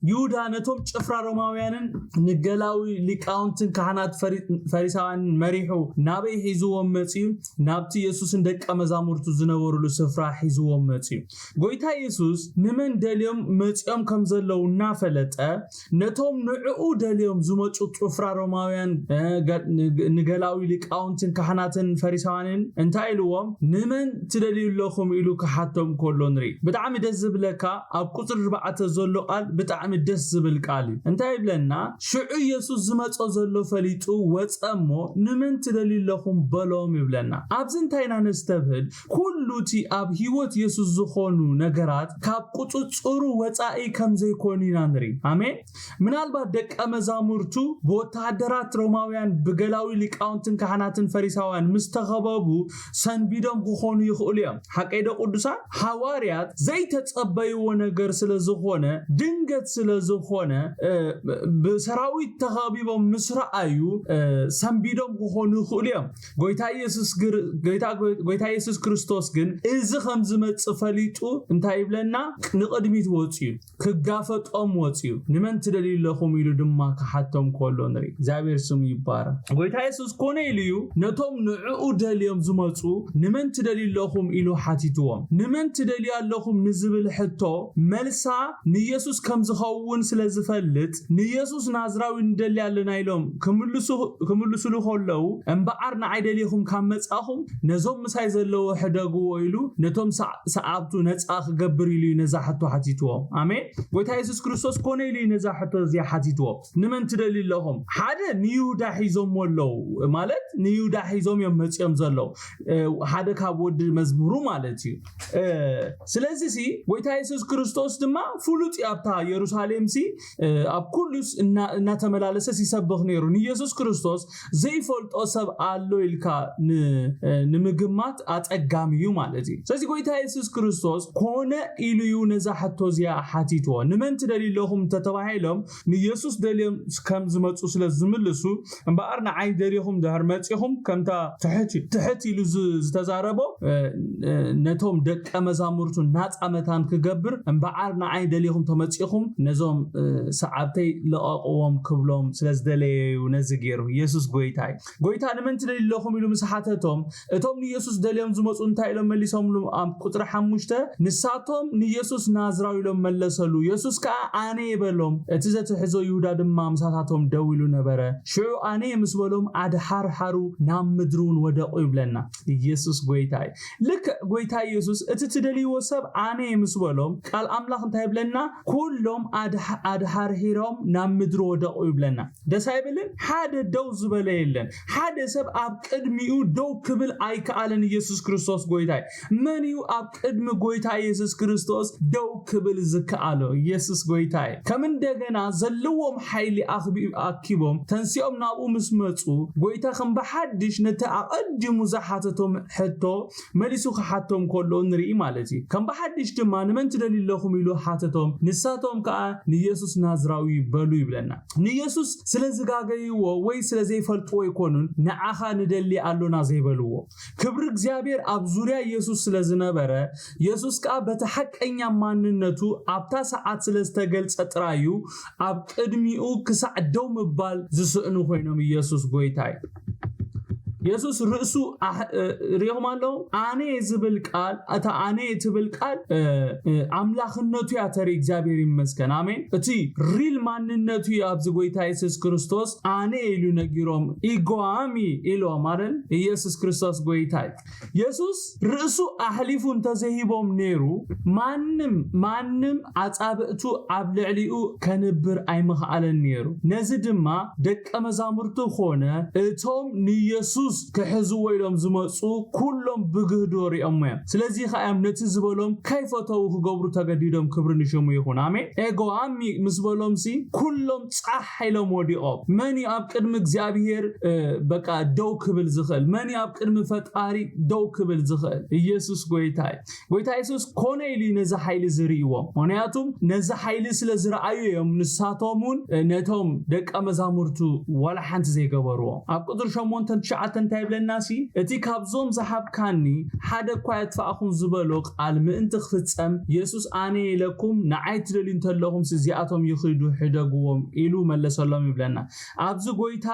ይሁዳ ነቶም ጭፍራ ሮማውያንን ንገላዊ ሊቃውንትን ካህናት ፈሪ- ፈሪሳውያንን መሪሑ ናበይ ሒዝዎም መጺኡ? ናብቲ ኢየሱስን ደቀ መዛሙርቱ ዝነበሩሉ ስፍራ ሒዝዎም መጺኡ። ጎይታ ኢየሱስ ንመን ደልዮም መጺኦም ከም ዘለዉ እናፈለጠ ነቶም ንዕኡ ደልዮም ዝመጹ ጭፍራ ሮማውያን እ፣ ገ- ንገ- ንገላዊ ሊቃውንትን ካህናትን ፈሪሳውያንን እንታይ ኢልዎም? ንመን ትደልዩ ኣለኹም ኢሉ ክሓቶም ከሎ ንርኢ። ብጣዕሚ ደስ ዝብለካ ኣብ ቁፅሪ ኣርባዕተ ዘሎ ቃል ብጣዕሚ ደስ ዝብል ቃል እዩ። እንታይ ይብለና? ሽዑ ኢየሱስ ዝመጾ ዘሎ ፈሊጡ ወጸ እሞ ንመን ትደልዩ ኣለኹም በሎም ይብለና። ኣብዚ እንታይ ኢና ነስተብህል? ኩሉ እቲ ኣብ ህይወት ኢየሱስ ዝኾኑ ነገራት ካብ ቁፅፅሩ ወፃኢ ከም ዘይኮኑ ኢና ንርኢ። ኣሜን። ምናልባት ደቀ መዛሙርቱ ብወተሃደራት ሮማውያን ብገላዊ ሊቃውንትን ካህናትን ፈሪሳውያን ምስ ተኸበቡ ሰንቢዶም ክኾኑ ይኽእሉ እዮም። ሓቀይ ዶ ቅዱሳን? ሃዋርያት ዘይተጸበይዎ ነገር ስለ ዝኾነ፣ ድንገት ስለ ዝኾነ እ፣ ብሰራዊት ተኸቢቦም ምስ ረኣዩ እ፣ ሰንቢዶም ክኾኑ ይኽእሉ እዮም። ጎይታ ኢየሱስ ግር- ጎይታ ጎይታ ኢየሱስ ክርስቶስ ግን እዚ ከም ዝመጽእ ፈሊጡ እንታይ ይብለና? ንቕድሚት ወጽዩ ክጋፈጦም ወጽዩ። ንመን ትደልዩ ኣለኹም ኢሉ ድማ ክሓቶም ከሎ ንርኢ። እግዚኣብሔር ስሙ ይባረክ። ጎይታ የሱስ ኮነ ኢሉ እዩ ነቶም ንዕኡ ደልዮም ዝመጹ ንመን ትደልዩ ኣለኹም ኢሉ ሓቲትዎም። ንመን ትደልዩ ኣለኹም ንዝብል ሕቶ መልሳ ንየሱስ ከም ዝኸውን ስለ ዝፈልጥ ንየሱስ ናዝራዊ ንደሊ ኣለና ኢሎም ክምልሱ ክምልሱሉ ከለዉ እምበኣር ንዓይ ደሊኹም ካብ መጻኹም ነዞም ምሳይ ዘለዉ ሕደግዎ ኢሉ ነቶም ሰዓብቱ ነጻ ክገብር ኢሉ እዩ ነዛ ሕቶ ሓቲትዎም። ኣሜን። ጎይታ የሱስ ክርስቶስ ኮነ ኢሉ እዩ ነዛ ሕቶ እዚኣ ሓቲትዎም። ንመን ትደልዩ ኣለኹም? ሓደ ንይሁዳ ሒዞምዎ ኣለዉ፣ ማለት ንይሁዳ ሒዞም እዮም መጺኦም ዘለዉ። ሓደ ካብ ወዲ መዝሙሩ ማለት እዩ። ስለዚ ሲ ጎይታ የሱስ ክርስቶስ ድማ ፍሉጥ እዩ። ኣብታ የሩሳሌም ሲ ኣብ ኩሉስ እናተመላለሰ ሲሰብኽ ነይሩ። ንየሱስ ክርስቶስ ዘይፈልጦ ሰብ ኣሎ ኢልካ ንምግማት ኣጸጋሚ እዩ ማለት እዩ። ስለዚ ጎይታ የሱስ ክርስቶስ ኮነ ኢሉ እዩ ነዛ ሕቶ እዚኣ ሓቲትዎ። "ንመን ትደልዩ ኣለኹም?" እንተተባሂሎም፣ ንየሱስ ደልዮም ከም ዝመጹ ስለ ዝምልሱ፣ "እምበኣር ንዓይ ደሊኹም ድሕር መጺኹም?" ከምታ ትሕት ትሕት ኢሉ ዝ- ዝተዛረቦ፣ እ፣ እ፣ ነቶም ደቀ መዛሙርቱ ናጻ መታን ክገብር፣ "እምበኣር ንዓይ ደሊኹም ተመጺኹም፣ ነዞም፣ እ፣ ሰዓብተይ ልቐቕዎም" ክብሎም ስለ ዝደለየ እዩ ነዚ ገይሩ። የሱስ ጎይታ እዩ። ጎይታ "ንመን ትደልዩ ኣለኹም?" ኢሉ ምስ ሓተቶም፣ እቶም ንየሱስ ደልዮም ዝመጹ እንታይ ኢሎም መሊሶምሉ? ኣብ ቁጽሪ ሓሙሽተ፣ "ንሳቶም ንየሱስ ናዝራዊ" ኢሎም መለሰሉ። የሱስ ከኣ "ኣነ እየ" በሎም። እቲ ዘትሕዞ ይሁዳ ድማ ምሳታቶም ደው ኢሉ ነበረ። ሽዑ "ኣነ እየ" ምስ በሎም፣ ኣድሓርሓሩ፣ ናብ ምድሪ እውን ወደቑ ይብለና። ኢየሱስ ጎይታ እዩ። ልክዕ ጎይታ ኢየሱስ እቲ ትደልይዎ ሰብ ኣነ እየ ምስ በሎም፣ ቃል ኣምላኽ እንታይ ይብለና? ኩሎም ኣድሓ- ኣድሓርሒሮም ናብ ምድሪ ወደቑ ይብለና። ደስ ኣይብልን? ሓደ ደው ዝበለ የለን። ሓደ ሰብ ኣብ ቅድሚኡ ደው ክብል ኣይከኣለን። ኢየሱስ ክርስቶስ ጎይታ እዩ። መን እዩ ኣብ ቅድሚ ጎይታ ኢየሱስ ክርስቶስ ደው ክብል ዝከኣሎ? ኢየሱስ ጎይታ እዩ። ከም እንደገና ዘለዎም ሓይሊ ኣኽቢ- ኣኪቦም ተንሲኦም ናብኡ ምስ መጹ፣ ጎይታ ከም ብሓድሽ ነቲ ኣቐዲሙ ዝሓተቶም ሕቶ መሊሱ ክሓቶም ከሎ ንርኢ ማለት እዩ። ከም ብሓድሽ ድማ "ንመን ትደልዩ ኣለኹም?" ኢሉ ሓተቶም። ንሳቶም ከኣ "ንኢየሱስ ናዝራዊ" በሉ ይብለና። ንኢየሱስ ስለ ዝጋገይዎ ወይ ስለ ዘይፈልጥዎ ኣይኮኑን "ንዓኻ ንደሊ ኣሎና" ዘይበልዎ። ክብሪ እግዚኣብሔር ኣብ ዙርያ ኢየሱስ ስለ ዝነበረ፣ ኢየሱስ ከኣ በቲ ሓቀኛ ማንነቱ ኣብታ ሰዓት ስለ ዝተገልጸ ጥራይ እዩ ኣብ ቅድሚኡ ክሳዕ ደው ምባል ዝስእኑ ኮይኖም። ኢየሱስ ጎይታ እዩ። የሱስ ርእሱ ኣሕ- እ፣ ሪኢኹም ኣለኹም? ኣነ ዝብል ቃል፣ እታ ኣነ ትብል ቃል፣ እ፣ እ፣ ኣምላኽነቱ እያ ተርኢ። እግዚኣብሔር ይመስገን። ኣሜን። እቲ ሪል ማንነቱ እዩ ኣብዚ ጎይታ የሱስ ክርስቶስ ኣነ ኢሉ ነጊሮም። ኢጎኣሚ ኢልዎም ኣይደል? ኢየሱስ ክርስቶስ ጎይታ እዩ። የሱስ ርእሱ ኣሕሊፉ እንተዘይሂቦም ነይሩ፣ ማንም፣ ማንም ኣጻብዕቱ ኣብ ልዕሊኡ ከንብር ኣይምኽኣለን ነይሩ። ነዚ ድማ ደቀ መዛሙርቱ ኾነ እቶም ንየሱስ ክሕዝዎ ኢሎም ዝመጹ ኩሎም ብግህዶ ሪኦሞ እዮም። ስለዚ ኸኣ እዮም ነቲ ዝበሎም ከይፈተዉ ክገብሩ ተገዲዶም። ክብሪ ንሽሙ ይኹን። ኣሜን። ኤጎ ኣሚ ምስ በሎምሲ ኩሎም ጻሕ ኢሎም ወዲቖም። መን እዩ ኣብ ቅድሚ እግዚኣብሔር፣ እ፣ በቃ ደው ክብል ዝኽእል? መን እዩ ኣብ ቅድሚ ፈጣሪ ደው ክብል ዝኽእል? ኢየሱስ ጎይታ እዩ። ጎይታ የሱስ ኮነ ኢሉ እዩ ነዚ ሓይሊ ዝርእይዎ። ምኽንያቱም ነዚ ሓይሊ ስለ ዝረኣዩ እዮም ንሳቶም እውን፣ እ፣ ነቶም ደቀ መዛሙርቱ ዋላ ሓንቲ ዘይገበርዎ። ኣብ ቁጽሪ ሸሞንተን ትሽዓተን እንታይ ይብለና ሲ? "እቲ ካብዞም ዝሃብካኒ ሓደ እኳ የጥፋእኹም" ዝበሎ ቃል ምእንቲ ክፍጸም፣ የሱስ "ኣነ ኢለኩም፣ ንዓይ ትደልዩ እንተለኹም፣ እዚኣቶም ይኺዱ፣ ሕደግዎም" ኢሉ መለሰሎም ይብለና። ኣብዚ ጎይታ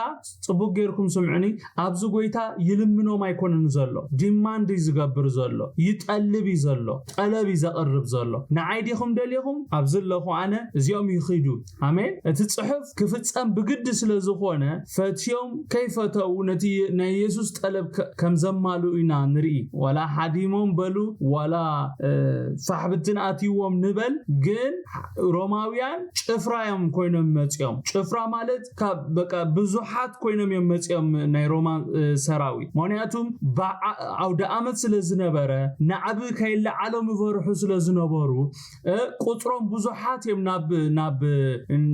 ጽቡቅ ጌርኩም ስምዑኒ። ኣብዚ ጎይታ ይልምኖም ኣይኮነን ዘሎ፣ ዲማንድ እዩ ዝገብር ዘሎ፣ ይጠልብ እዩ ዘሎ፣ ጠለብ እዩ ዘቕርብ ዘሎ። "ንዓይ ዲኹም ደሊኹም? ኣብዚ ኣለኹ ኣነ፣ እዚኦም ይኺዱ።" ኣሜን። እቲ ጽሑፍ ክፍጸም ብግዲ ስለ ዝኾነ፣ ፈትዮም ከይፈተው ነቲ ናይ የሱስ ጠለብ ከ- ከም ዘማልኡ ኢና ንርኢ። ዋላ ሓዲሞም በሉ፣ ዋላ፣ እ፣ ፋሕብትን ኣትይዎም ንበል፣ ግን ሮማውያን ጭፍራ እዮም ኮይኖም መጺኦም። ጭፍራ ማለት ካብ በቃ ብዙሓት ኮይኖም እዮም መጺኦም ናይ ሮማ፣ እ፣ ሰራዊት። ምኽንያቱም በዓ- ኣውደ ኣመት ስለ ዝነበረ፣ ናዕቢ ከይለዓሎም ይፈርሑ ስለ ዝነበሩ፣ እ፣ ቁጽሮም ብዙሓት እዮም ናብ፣ ናብ፣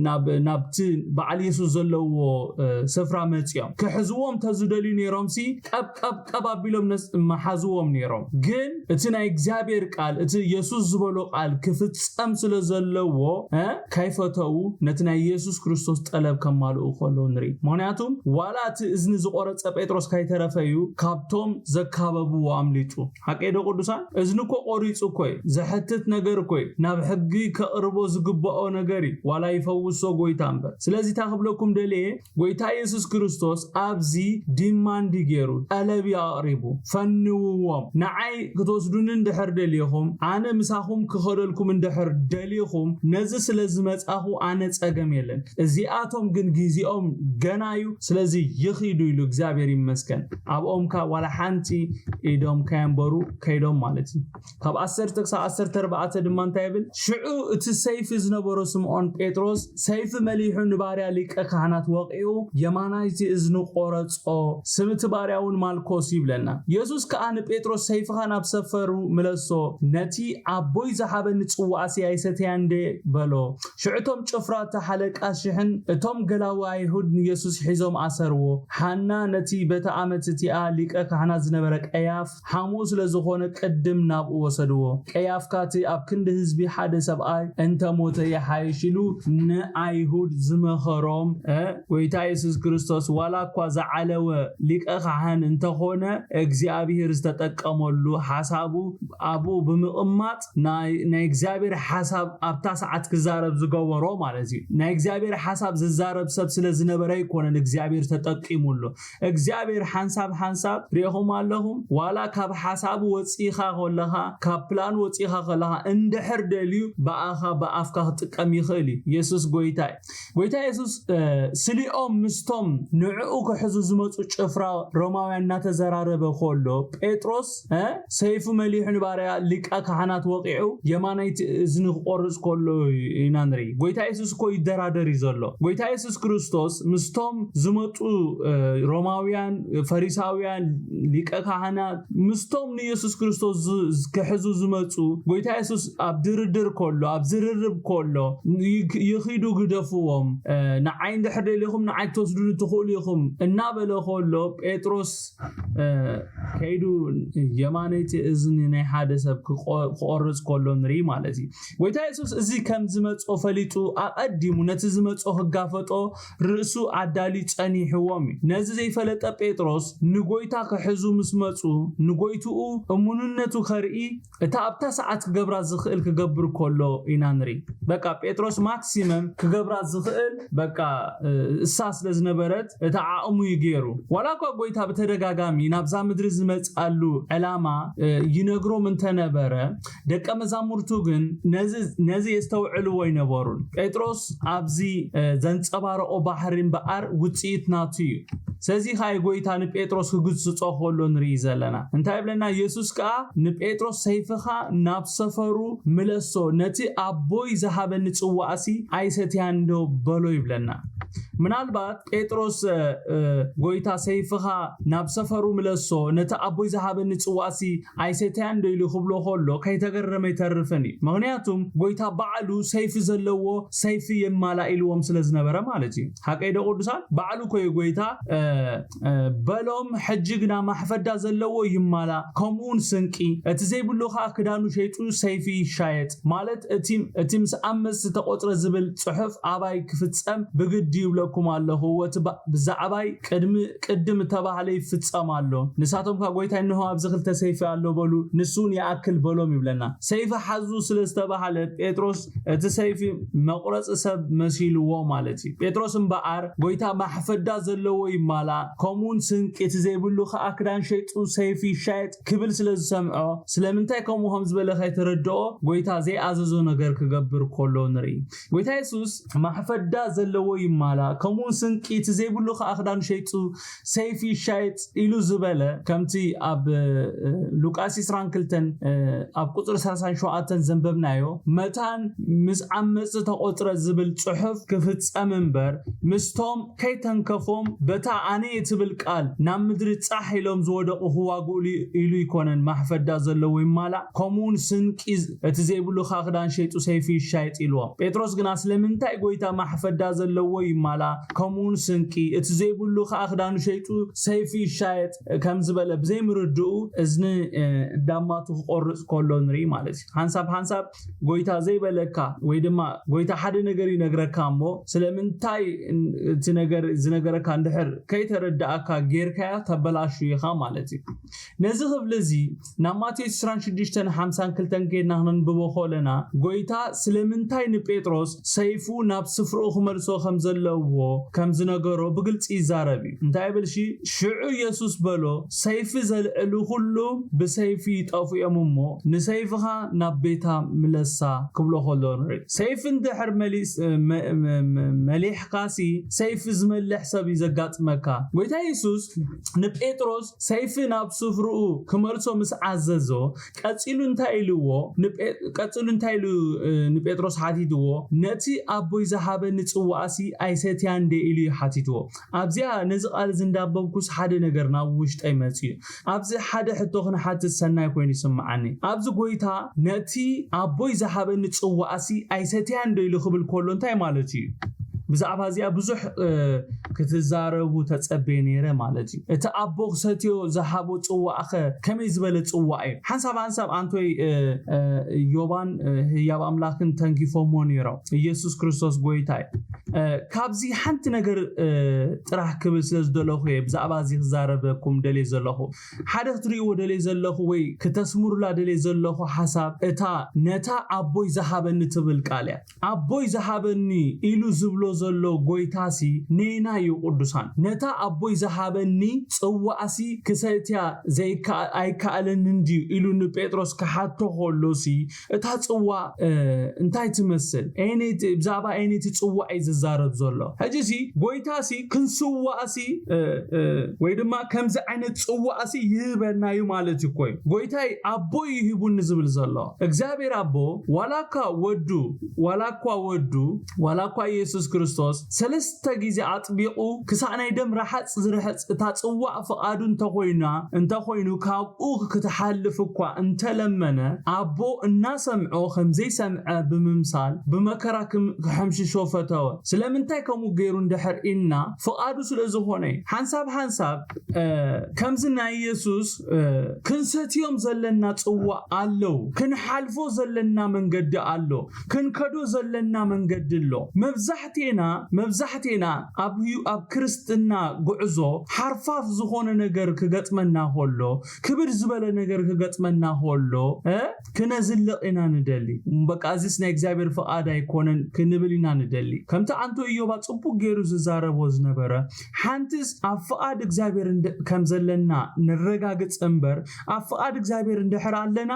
ናብ፣ ናብቲ በዓል የሱስ ዘለዎ፣ እ፣ ስፍራ መጺኦም። ክሕዝዎም ተዝደልዩ ነይሮምሲ ቀብ ቀብ ቀብ ኣቢሎም ነስ- መሓዝዎም ነይሮም። ግን እቲ ናይ እግዚኣብሔር ቃል፣ እቲ የሱስ ዝበሎ ቃል ክፍጸም ስለ ዘለዎ፣ እ፣ ከይፈተው ነቲ ናይ የሱስ ክርስቶስ ጠለብ ከማልኡ ከለዉ ንርኢ። ምኽንያቱም ዋላ እቲ እዝኒ ዝቆረጸ ጴጥሮስ ከይተረፈ እዩ ካብቶም ዘካበብዎ ኣምሊጡ። ሓቀይ ዶ ቅዱሳን? እዝኒ እኮ ቆሪጹ እኮ እዩ። ዘሕትት ነገር እኮ እዩ። ናብ ሕጊ ከቕርቦ ዝግብኦ ነገር እዩ። ዋላ ይፈውሶ ጎይታ እምበር። ስለዚ እታ ክብለኩም ደልየ፣ ጎይታ የሱስ ክርስቶስ ኣብዚ ዲማንድ ገይሩ፣ ጠለብ እዩ ኣቕሪቡ፣ "ፈንውዎም፣ ንዓይ ክትወስዱኒ እንድሕር ደሊኹም፣ ኣነ ምሳኹም ክኸደልኩም እንድሕር ደሊኹም፣ ነዚ ስለ ዝመጻኹ ኣነ ጸገም የለን። እዚኣቶም ግን ግዜኦም ገና እዩ፣ ስለዚ ይኺዱ" ኢሉ። እግዚኣብሔር ይመስገን። ኣብኦም ከ ዋላ ሓንቲ ኢዶም ከየንበሩ ከይዶም ማለት እዩ። ካብ ዓሰርተ ክሳብ ዓሰርተ ኣርባዕተ ድማ እንታይ ይብል? "ሽዑ እቲ ሰይፊ ዝነበሮ ስምዖን ጴጥሮስ ሰይፊ መሊሑ ንባርያ ሊቀ ካህናት ወቒዑ የማናይቲ እዝኑ ቆረጾ። እቲ ባርያ እውን ማልኮስ ይብለና። የሱስ ከኣ ንጴጥሮስ፣ "ሰይፍኻ ናብ ሰፈሩ ምለሶ፣ ነቲ ኣቦይ ዝሃበኒ ጽዋእሲ ኣይሰተያን እንዴ?" በሎ። ሽዑ እቶም ጭፍራ፣ እቲ ሓለቃ ሽሕን እቶም ገላዊ ኣይሁድ ንየሱስ ሒዞም ኣሰርዎ። ሓና ነቲ በቲ ዓመት እቲኣ ሊቀ ካህናት ዝነበረ ቀያፍ ሓሙኡ ስለ ዝኾነ ቅድም ናብኡ ወሰድዎ። ቀያፍ ከኣ እቲ ኣብ ክንዲ ህዝቢ ሓደ ሰብኣይ እንተ ሞተ ይሓይሽ ኢሉ ንኣይሁድ ዝመኸሮም፣ እ፣ ጎይታ የሱስ ክርስቶስ ዋላ እኳ ዝዓለወ ሊቀ ካህን እንተኾነ እግዚኣብሔር ዝተጠቀመሉ ሓሳቡ ኣብኡ ብምቕማጥ ናይ፣ ናይ እግዚኣብሔር ሓሳብ ኣብታ ሰዓት ክዛረብ ዝገበሮ ማለት እዩ። ናይ እግዚኣብሔር ሓሳብ ዝዛረብ ሰብ ስለ ዝነበረ ኣይኮነን እግዚኣብሔር ተጠቂሙሉ። እግዚኣብሔር ሓንሳብ ሓንሳብ ሪኢኹም ኣለኹም። ዋላ ካብ ሓሳቡ ወፂኻ ከለኻ፣ ካብ ፕላን ወፂኻ ከለኻ እንድሕር ደልዩ ብኣኻ ብኣፍካ ክጥቀም ይኽእል እዩ። የሱስ ጎይታ እዩ። ጎይታ የሱስ፣ እ፣ ስሊኦም ምስቶም ንዕኡ ክሕዙ ዝመፁ ጭፍራ ሮማውያን እናተዘራረበ ከሎ ጴጥሮስ፣ እ፣ ሰይፉ መሊሑ ንባርያ ሊቀ ካህናት ወቂዑ የማናይቲ እዝኒ ክቆርጽ ከሎ ኢና ንርኢ። ጎይታ የሱስ እኮ ይደራደር እዩ ዘሎ። ጎይታ የሱስ ክርስቶስ ምስቶም ዝመፁ፣ እ፣ ሮማውያን፣ ፈሪሳውያን፣ ሊቀ ካህናት ምስቶም ንየሱስ ክርስቶስ ዝ-፣ ዝ-፣ ክሕዙ ዝመፁ፣ ጎይታ የሱስ ኣብ ድርድር ከሎ፣ ኣብ ዝርርብ ከሎ፣ ይክ-፣ ይኺዱ ግደፍዎም፣ እ፣ ንዓይ እንድሕር ደሊኹም ንዓይ ክትወስዱኒ ትኽእሉ ኢኹም እናበለ ከሎ፣ ጴጥሮስ፣ እ፣ ከይዱ የማነይቲ እዝኒ ናይ ሓደ ሰብ ክቆ-፣ ክቆርጽ ከሎ ንርኢ ማለት እዩ። ጎይታ የሱስ እዚ ከም ዝመጾ ፈሊጡ ኣቐዲሙ ነቲ ዝመጾ ክጋፈጦ ርእሱ ኣዳልዩ ጸኒሕዎም እዩ። ነዚ ዘይፈለጠ ጴጥሮስ ንጎይታ ክሕዙ ምስ መጹ፣ ንጎይትኡ እሙንነቱ ከርኢ እታ ኣብታ ሰዓት ክገብራ ዝኽእል ክገብር ከሎ ኢና ንርኢ። በቃ ጴጥሮስ ማክሲመም ክገብራ ዝኽእል በቃ፣ እ፣ እሳ ስለ ዝነበረት እቲ ዓቕሙ እዩ ገይሩ። ዋላ እኳ ጎይታ ብተደጋጋሚ ናብዛ ምድሪ ዝመጽኣሉ ዕላማ፣ እ፣ ይነግሮም እንተነበረ፣ ደቀ መዛሙርቱ ግን ነዚ፣ ነዚ የስተውዕልዎ ኣይነበሩን። ጴጥሮስ ኣብዚ፣ እ፣ ዘንጸባረቆ ባህሪ እምበኣር ውጽኢት ናቱ እዩ። ስለዚ ኸኣ ጎይታ ንጴጥሮስ ክግስጾ ከሎ ንርኢ ዘለና። እንታይ ይብለና? የሱስ ከኣ ንጴጥሮስ፣ "ሰይፍኻ ናብ ሰፈሩ ምለሶ፣ ነቲ ኣቦይ ዝሃበኒ ጽዋእሲ ኣይሰትያን ዶ?" በሎ ይብለና። ምናልባት ጴጥሮስ፣ እ፣ እ፣ ጎይታ፣ "ሰይፍኻ ናብ ሰፈሩ ምለሶ፣ ነቲ ኣቦይ ዝሃበኒ ጽዋእሲ ኣይሰትያን ዶ?" ኢሉ ክብሎ ከሎ ከይተገረመ ኣይተርፍን እዩ። ምኽንያቱም ጎይታ ባዕሉ ሰይፊ ዘለዎ ሰይፊ የማላእ ኢልዎም ስለ ዝነበረ ማለት እዩ። ሓቀይ ዶ ቅዱሳን? ባዕሉ እኮ እዩ ጎይታ፣ እ፣ እ፣ በሎም፣ "ሕጂ ግና ማሕፈዳ ዘለዎ ይማላ፣ ከምኡውን ስንቂ፣ እቲ ዘይብሉ ኸኣ ክዳኑ ሸይጡ ሰይፊ ይሻየጥ" ማለት እቲ፣ እቲ ምስ ዓመጽ ዝተቖጽረ ዝብል ጽሑፍ ኣባይ ክፍጸም ብግዲ ይብለኩም ኣለኹ። እቲ ባ-፣ ብዛዕባይ ቅድሚ፣ ቅድም እተባህለ ይፍጸም ኣሎ። ንሳቶም ከኣ ጎይታ፣ "እንሆ ኣብዚ ክልተ ሰይፊ ኣሎ በሉ፣ ንሱ እውን ይኣክል" በሎም ይብለና። ሰይፊ ሓዙ ስለ ዝተባህለ ጴጥሮስ እቲ ሰይፊ መቑረጺ ሰብ መሲልዎ ማለት እዩ። ጴጥሮስ እምበኣር ጎይታ ማሕፈዳ ዘለዎ ይማላእ፣ ከምኡውን ስንቂ እቲ ዘይብሉ ከኣ ክዳን ሸይጡ ሰይፊ ይሻየጥ ክብል ስለ ዝሰምዖ፣ ስለምንታይ ከምኡ ከም ዝበለ ከይተረድኦ ጎይታ ዘይኣዘዞ ነገር ክገብር ከሎ ንርኢ። ጎይታ የሱስ ማሕፈዳ ዘለዎ ይማላእ፣ ከምኡውን ስንቂ እቲ ዘይብሉ ከኣ ክዳን ሸይጡ ሰይፊ ይሻየጥ ኢሉ ዝበለ፣ ከምቲ ኣብ፣ እ፣ ሉቃስ ዕስራን ክልተን፣ እ፣ ኣብ ቁጽሪ ሰላሳን ሸውዓተን ዘንበብናዮ፣ "መታን ምስ ዓመጽቲ ተቖጽረ" ዝብል ጽሑፍ ክፍጸም እምበር፣ ምስቶም ከይተንከፎም በታ ኣነ እየ ትብል ቃል ናብ ምድሪ ጻሕ ኢሎም ዝወደቑ ክዋግኡሉ ኢሉ ይኮነን ማሕፈዳ ዘለዎ ይማላእ፣ ከምኡውን ስንቂ እቲ ዘይብሉ ከኣ ክዳን ሸይጡ ሰይፊ ይሻየጥ ኢልዎም። ጴጥሮስ ግና ስለምንታይ ጎይታ ማሕፈዳ ዘለዎ ይማላእ፣ ከምኡውን ስንቂ እቲ ዘይብሉ ከኣ ክዳኑ ሸይጡ ሰይፊ ይሻየጥ ከም ዝበለ ብዘይምርድኡ እዝኒ፣ እ፣ ዳማቱ ክቆርጽ ከሎ ንርኢ ማለት እዩ። ሓንሳብ ሓንሳብ ጎይታ ዘይበለካ ወይ ድማ ጎይታ ሓደ ነገር ይነግረካ እሞ ስለምንታይ እቲ ነገር ዝነገረካ እንድሕር ከይተረዳእካ ጌርካያ ተበላሹ ኢኻ ማለት እዩ። ነዚ ክፍሊ እዚ ናብ ማቴዎስ ዕስራን ሽዱሽተን ሓምሳን ክልተን ኬድና ክነንብቦ ከለና፣ ጎይታ ስለምንታይ ንጴጥሮስ ሰይፉ ናብ ስፍርኡ ክመልሶ ከም ዘለዎ ከም ዝነገሮ ብግልጺ ይዛረብ እዩ። እንታይ ይብል ሺ? ሽዑ የሱስ በሎ፣ "ሰይፊ ዘልዕሉ ኩሉ ብሰይፊ ይጠፍኡ እዮም እሞ፣ ንሰይፍኻ ናብ ቤታ ምለሳ" ክብሎ ከሎ ንርኢ። ሰይፊ እንድሕር መሊስ-፣ መ-፣ መ-፣ መ-፣ መሊሕካሲ፣ ሰይፊ ዝመልሕ ሰብ እዩ ዘጋጥመካ። ጎይታ የሱስ ንጴጥሮስ ሰይፊ ናብ ስፍርኡ ክመልሶ ምስ ኣዘዞ፣ ቀጺሉ እንታይ ኢልዎ? ንጴ-፣ ቀጺሉ እንታይ ኢሉ፣ እ፣ ንጴጥሮስ ሓቲትዎ? "ነቲ ኣቦይ ዝሃበኒ ጽዋእሲ ኣይሰትያን እንደ ኢሉ ይሓቲትዎ። ኣብዚኣ ነዚ ቃል እዚ እንዳበብኩስ ሓደ ነገር ናብ ውሽጠይ መጽዩ። ኣብዚ ሓደ ሕቶ ክንሓትት ሰናይ ኮይኑ ይስምዓኒ። ኣብዚ ጎይታ ነቲ ኣቦይ ዝሃበኒ ጽዋእሲ ኣይሰትያን ዶ ኢሉ ክብል ከሎ እንታይ ማለት እዩ? ብዛዕባ እዚኣ ብዙሕ ክትዛረቡ ተጸቤ ነይረ ማለት እዩ። እቲ ኣቦ ክሰትዮ ዝሃቦ ጽዋእኸ ከመይ ዝበለ ጽዋእ እዩ? ሓንሳብ ሓንሳብ ኣንቶይ ዮባን ህያብ ኣምላኽን ተንኪፎሞ ነይሮም። ኢየሱስ ክርስቶስ ጎይታ እዩ። ካብዚ ሓንቲ ነገር ጥራሕ ክብል ስለ ዝደለኹ እየ ብዛዕባ እዚ ክዛረበኩም ደልየ ዘለኹ። ሓደ ክትርእይዎ ደልየ ዘለኹ ወይ ክተስምሩላ ደልየ ዘለኹ ሓሳብ እታ ነታ ኣቦይ ዝሃበኒ ትብል ቃል እያ። ኣቦይ ዝሃበኒ ኢሉ ዝብሎ ዘሎ ጎይታሲ ነይና እዩ ቅዱሳን። ነታ ኣቦይ ዝሃበኒ ጽዋእሲ ክሰትያ ዘይከኣ-፣ ኣይከኣለንን ድዩ ኢሉ ንጴጥሮስ ክሓቶ ከሎሲ እታ ጽዋ እንታይ ትመስል? ብዛዕባ ኣይነይቲ ጽዋ እዩ ዝዛረብ ዘሎ። ሕጂሲ ጎይታሲ ክንስዋእሲ ወይ ድማ ከምዚ ዓይነት ጽዋእሲ ይህበና እዩ ማለት እዩ። ኮይ ጎይታይ ኣቦ እዩ ሂቡኒ ዝብል ዘሎ። እግዚኣብሔር ኣቦ ዋላ እኳ ወዱ ዋላ እኳ ወዱ ዋላ እኳ ኢየሱስ ክርስቶስ ሰለስተ ግዜ ኣጥቢቑ ክሳዕ ናይ ደም ረሓፅ ዝርሕፅ እታ ጽዋእ ፍቓዱ እንተኾይና እንተኾይኑ ካብኡ ክትሓልፍ እኳ እንተለመነ ኣቦ እናሰምዖ ከምዘይሰምዐ ብምምሳል ብመከራ ክም-፣ ክሕምሽሾ ፈተወ። ስለምንታይ ከምኡ ገይሩ እንድሕር ኢልና ፍቓዱ ስለ ዝኾነ እዩ። ሓንሳብ ሓንሳብ ከምዚ ናይ ኢየሱስ ክንሰትዮም ዘለና ጽዋእ ኣለዉ። ክንሓልፎ ዘለና መንገዲ ኣሎ። ክንከዶ ዘለና መንገዲ ኣሎ። መብዛሕቴና መብዛሕቴና ኣብ ኣብ ክርስትና ጉዕዞ ሓርፋፍ ዝኾነ ነገር ክገጥመና ከሎ ክብድ ዝበለ ነገር ክገጥመና ከሎ ክነዝልቕ ኢና ንደሊ። በቃ እዚስ ናይ እግዚኣብሔር ፍቓድ ኣይኮነን ክንብል ኢና ንደሊ። ከምቲ ኣንቶ ኢዮባ ጽቡቅ ገይሩ ዝዛረቦ ዝነበረ ሓንትስ ኣብ ፍቓድ እግዚኣብሔር ከም ዘለና ንረጋግጽ እምበር ኣብ ፍቓድ እግዚኣብሔር እንድሕር ኣለና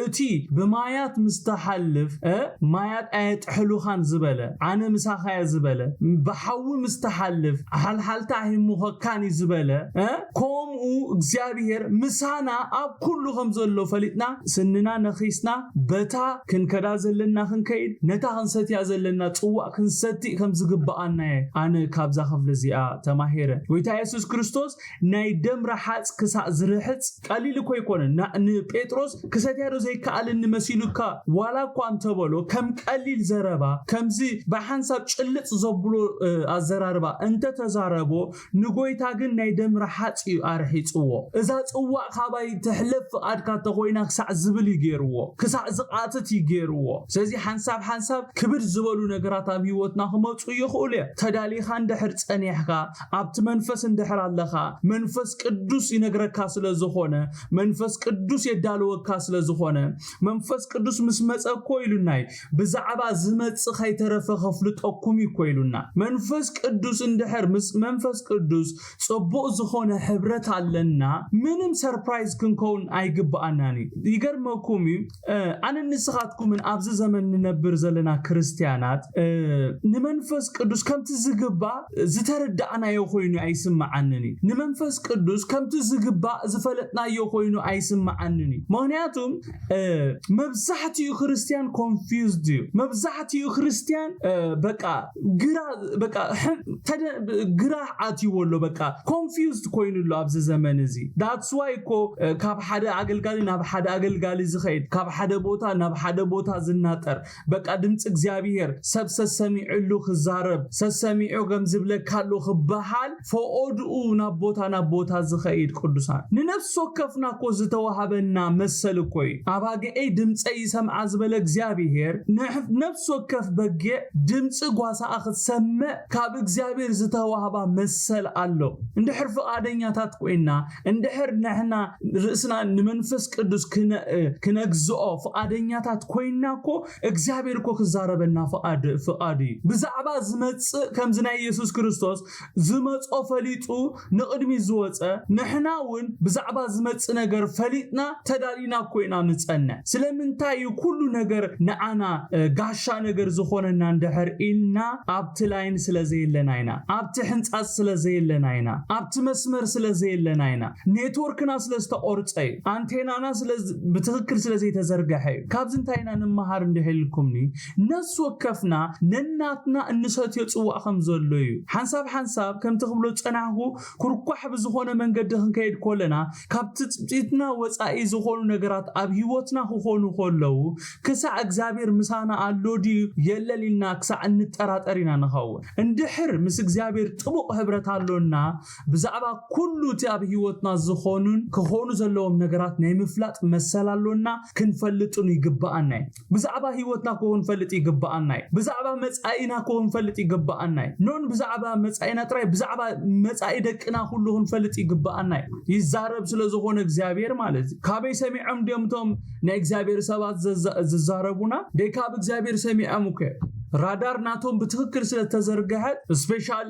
እቲ ብማያት ምስተሓልፍ ማያት ኣየጥሕሉኻን ዝበለ ኣነ ምሳኻየ ዝበለ ብሓዊ ምስተሓልፍ ሓልሓልታ ኣይሙኸካን እዩ ዝበለ ከምኡ እግዚኣብሔር ምሳና ኣብ ኩሉ ከም ዘሎ ፈሊጥና ስንና ነኺስና በታ ክንከዳ ዘለና ክንከይድ ነታ ክንሰትያ ዘለና ጽዋእ ክንሰቲ ከም ዝግብኣና እየ ኣነ ካብዛ ክፍሊ እዚኣ ተማሂረ። ጎይታ የሱስ ክርስቶስ ናይ ደም ረሓጽ ክሳእ ዝርሕጽ ቀሊል እኮ ኣይኮነን። ንጴጥሮስ ክሰትያዶ ዘይከኣልን መሲሉካ ዋላ እኳ እንተበሎ ከም ቀሊል ዘረባ ከምዚ ብሓንሳብ ጭልጥ ዘብሎ ኣዘራርባ እንተተዛረቦ ንጎይታ ግን ናይ ደም ረሓጽ እዩ ኣርሒጽዎ። እዛ ጽዋእ ካባይ ትሕለፍ ፍቓድካ እንተኾይና ክሳዕ ዝብል እዩ ገይርዎ። ክሳዕ ዝቓትት እዩ ገይርዎ። ስለዚ ሓንሳብ ሓንሳብ ክብድ ዝበሉ ነገራት ኣብ ህይወትና ክመፁ ይኽእሉ እዮም። ተዳሊኻ እንድሕር ጸኒሕካ ኣብቲ መንፈስ እንድሕር ኣለኻ መንፈስ ቅዱስ ይነግረካ ስለ ዝኾነ መንፈስ ቅዱስ የዳልወካ ስለ ዝኾነ መንፈስ ቅዱስ ምስ መጸ እኮ ኢሉና እዩ ብዛዕባ ዝመጽእ ከይተረፈ ከፍልጠኩም እዩ እኮ ኢሉና። መንፈስ ቅዱስ እንድሕር ምስ መንፈስ ቅዱስ ጽቡቕ ዝኾነ ሕብረት ኣለና ምንም ሰርፕራይዝ ክንከውን ኣይግብኣናን እዩ። ይገርመኩም እዩ ኣነ ንስኻትኩምን ኣብዚ ዘመን ንነብር ዘለና ክርስትያናት ንመንፈስ ቅዱስ ከምቲ ዝግባእ ዝተረዳእናዮ ኮይኑ ኣይስምዓንን እዩ። ንመንፈስ ቅዱስ ከምቲ ዝግባእ ዝፈለጥናዮ ኮይኑ ኣይስምዓንን እዩ። ምኽንያቱም መብዛሕትኡ ክርስትያን ኮንፊውዝድ እዩ። መብዛሕትኡ ክርስትያን በቃ ግራ በቃ ግራ ኣትይዎ ኣሎ። በቃ ኮንፊውዝድ ኮይኑ ኣሎ ኣብዚ ዘመን እዚ። ዳትስ ዋይ እኮ ካብ ሓደ ኣገልጋሊ ናብ ሓደ ኣገልጋሊ ዝኸይድ ካብ ሓደ ቦታ ናብ ሓደ ቦታ ዝናጠር በቃ ድምፂ እግዚኣብሔር ሰብ ሰሰሚዕሉ ክዛረብ ሰሰሚዑ ከም ዝብለካ ኣሎ ክበሃል ፈኦድኡ ናብ ቦታ ናብ ቦታ ዝኸይድ ቅዱሳን ንነፍሲ ወከፍና እኮ ዝተዋሃበና መሰል እኮ እዩ። ኣባግዐይ ድምፀይ ይሰምዓ ዝበለ እግዚኣብሔር ነፍሲ ወከፍ በጊዕ ድምፂ ጓሳኣ ክትሰምዕ ካብ እግዚኣብሔር ዝተዋህባ መሰል ኣሎ። እንድሕር ፍቓደኛታት ኮይና እንድሕር ንሕና ርእስና ንመንፈስ ቅዱስ ክነግዝኦ ፍቓደኛታት ኮይና እኮ እግዚኣብሔር እኮ ክዛረበና ፍቓድ እዩ። ብዛዕባ ዝመፅእ ከምዚ ናይ ኢየሱስ ክርስቶስ ዝመጾ ፈሊጡ ንቕድሚት ዝወጸ ንሕና እውን ብዛዕባ ዝመጽእ ነገር ፈሊጥና ተዳሊና እኮ ኢና ንጸንሕ። ስለምንታይ እዩ ኩሉ ነገር ንዓና ጋሻ ነገር ዝኾነና እንድሕር ኢልና ኣብቲ ላይን ስለ ዘየለና ኢና፣ ኣብቲ ሕንጻጽ ስለ ዘየለና ኢና፣ ኣብቲ መስመር ስለ ዘየለና ኢና። ኔትወርክና ስለ ዝተቆርፀ እዩ። ኣንቴናና ብትክክል ስለ ዘይተዘርገሐ እዩ። ካብዚ እንታይ ኢና ንመሃር እንድሕልኩምኒ? ነፍሲ ወከፍና ነናትና እንሰትዮ ፅዋእ ከም ዘሎ እዩ። ሓንሳብ ሓንሳብ ከምቲ ክብሎ ዝፀናሕኩ፣ ኩርኳሕ ብዝኾነ መንገዲ ክንከይድ ከለና፣ ካብ ትፅቢትና ወፃኢ ዝኾኑ ነገራት ኣብ ህይወትና ክኾኑ ከለዉ፣ ክሳዕ እግዚኣብሔር ምሳና ኣሎ ድዩ የለን ኢልና ክሳዕ እንጠራጠር ኢና ንኸውን። እንድሕር ምስ እግዚኣብሔር ጥቡቕ ህብረት ኣሎና፣ ብዛዕባ ኩሉ እቲ ኣብ ህይወትና ዝኾኑን ክኾኑ ዘለዎም ነገራት ናይ ምፍላጥ መሰል ኣሎና፣ ክንፈልጥን ይግብኣና እዩ። ብዛዕባ ህይወትና ክው ክንፈልጥ ይግብኣና እዩ። ብዛዕባ መጻኢና ክው ክንፈልጥ ይግብኣና እዩ። ኖን ብዛዕባ መጻኢና ጥራይ፣ ብዛዕባ መጻኢ ደቅና ኩሉ ክንፈልጥ ይግብኣና እዩ። ይዛረብ ስለ ዝኾነ እግዚኣብሔር ማለት እዩ። ካበይ ሰሚዖም ድዮም እቶም ናይ እግዚኣብሔር ሰባት ዝዛረቡና? ደይ ካብ እግዚኣብሔር ሰሚዖም እኮ ራዳር ናቶም ብትክክል ስለተዘርግሐት ስፔሻል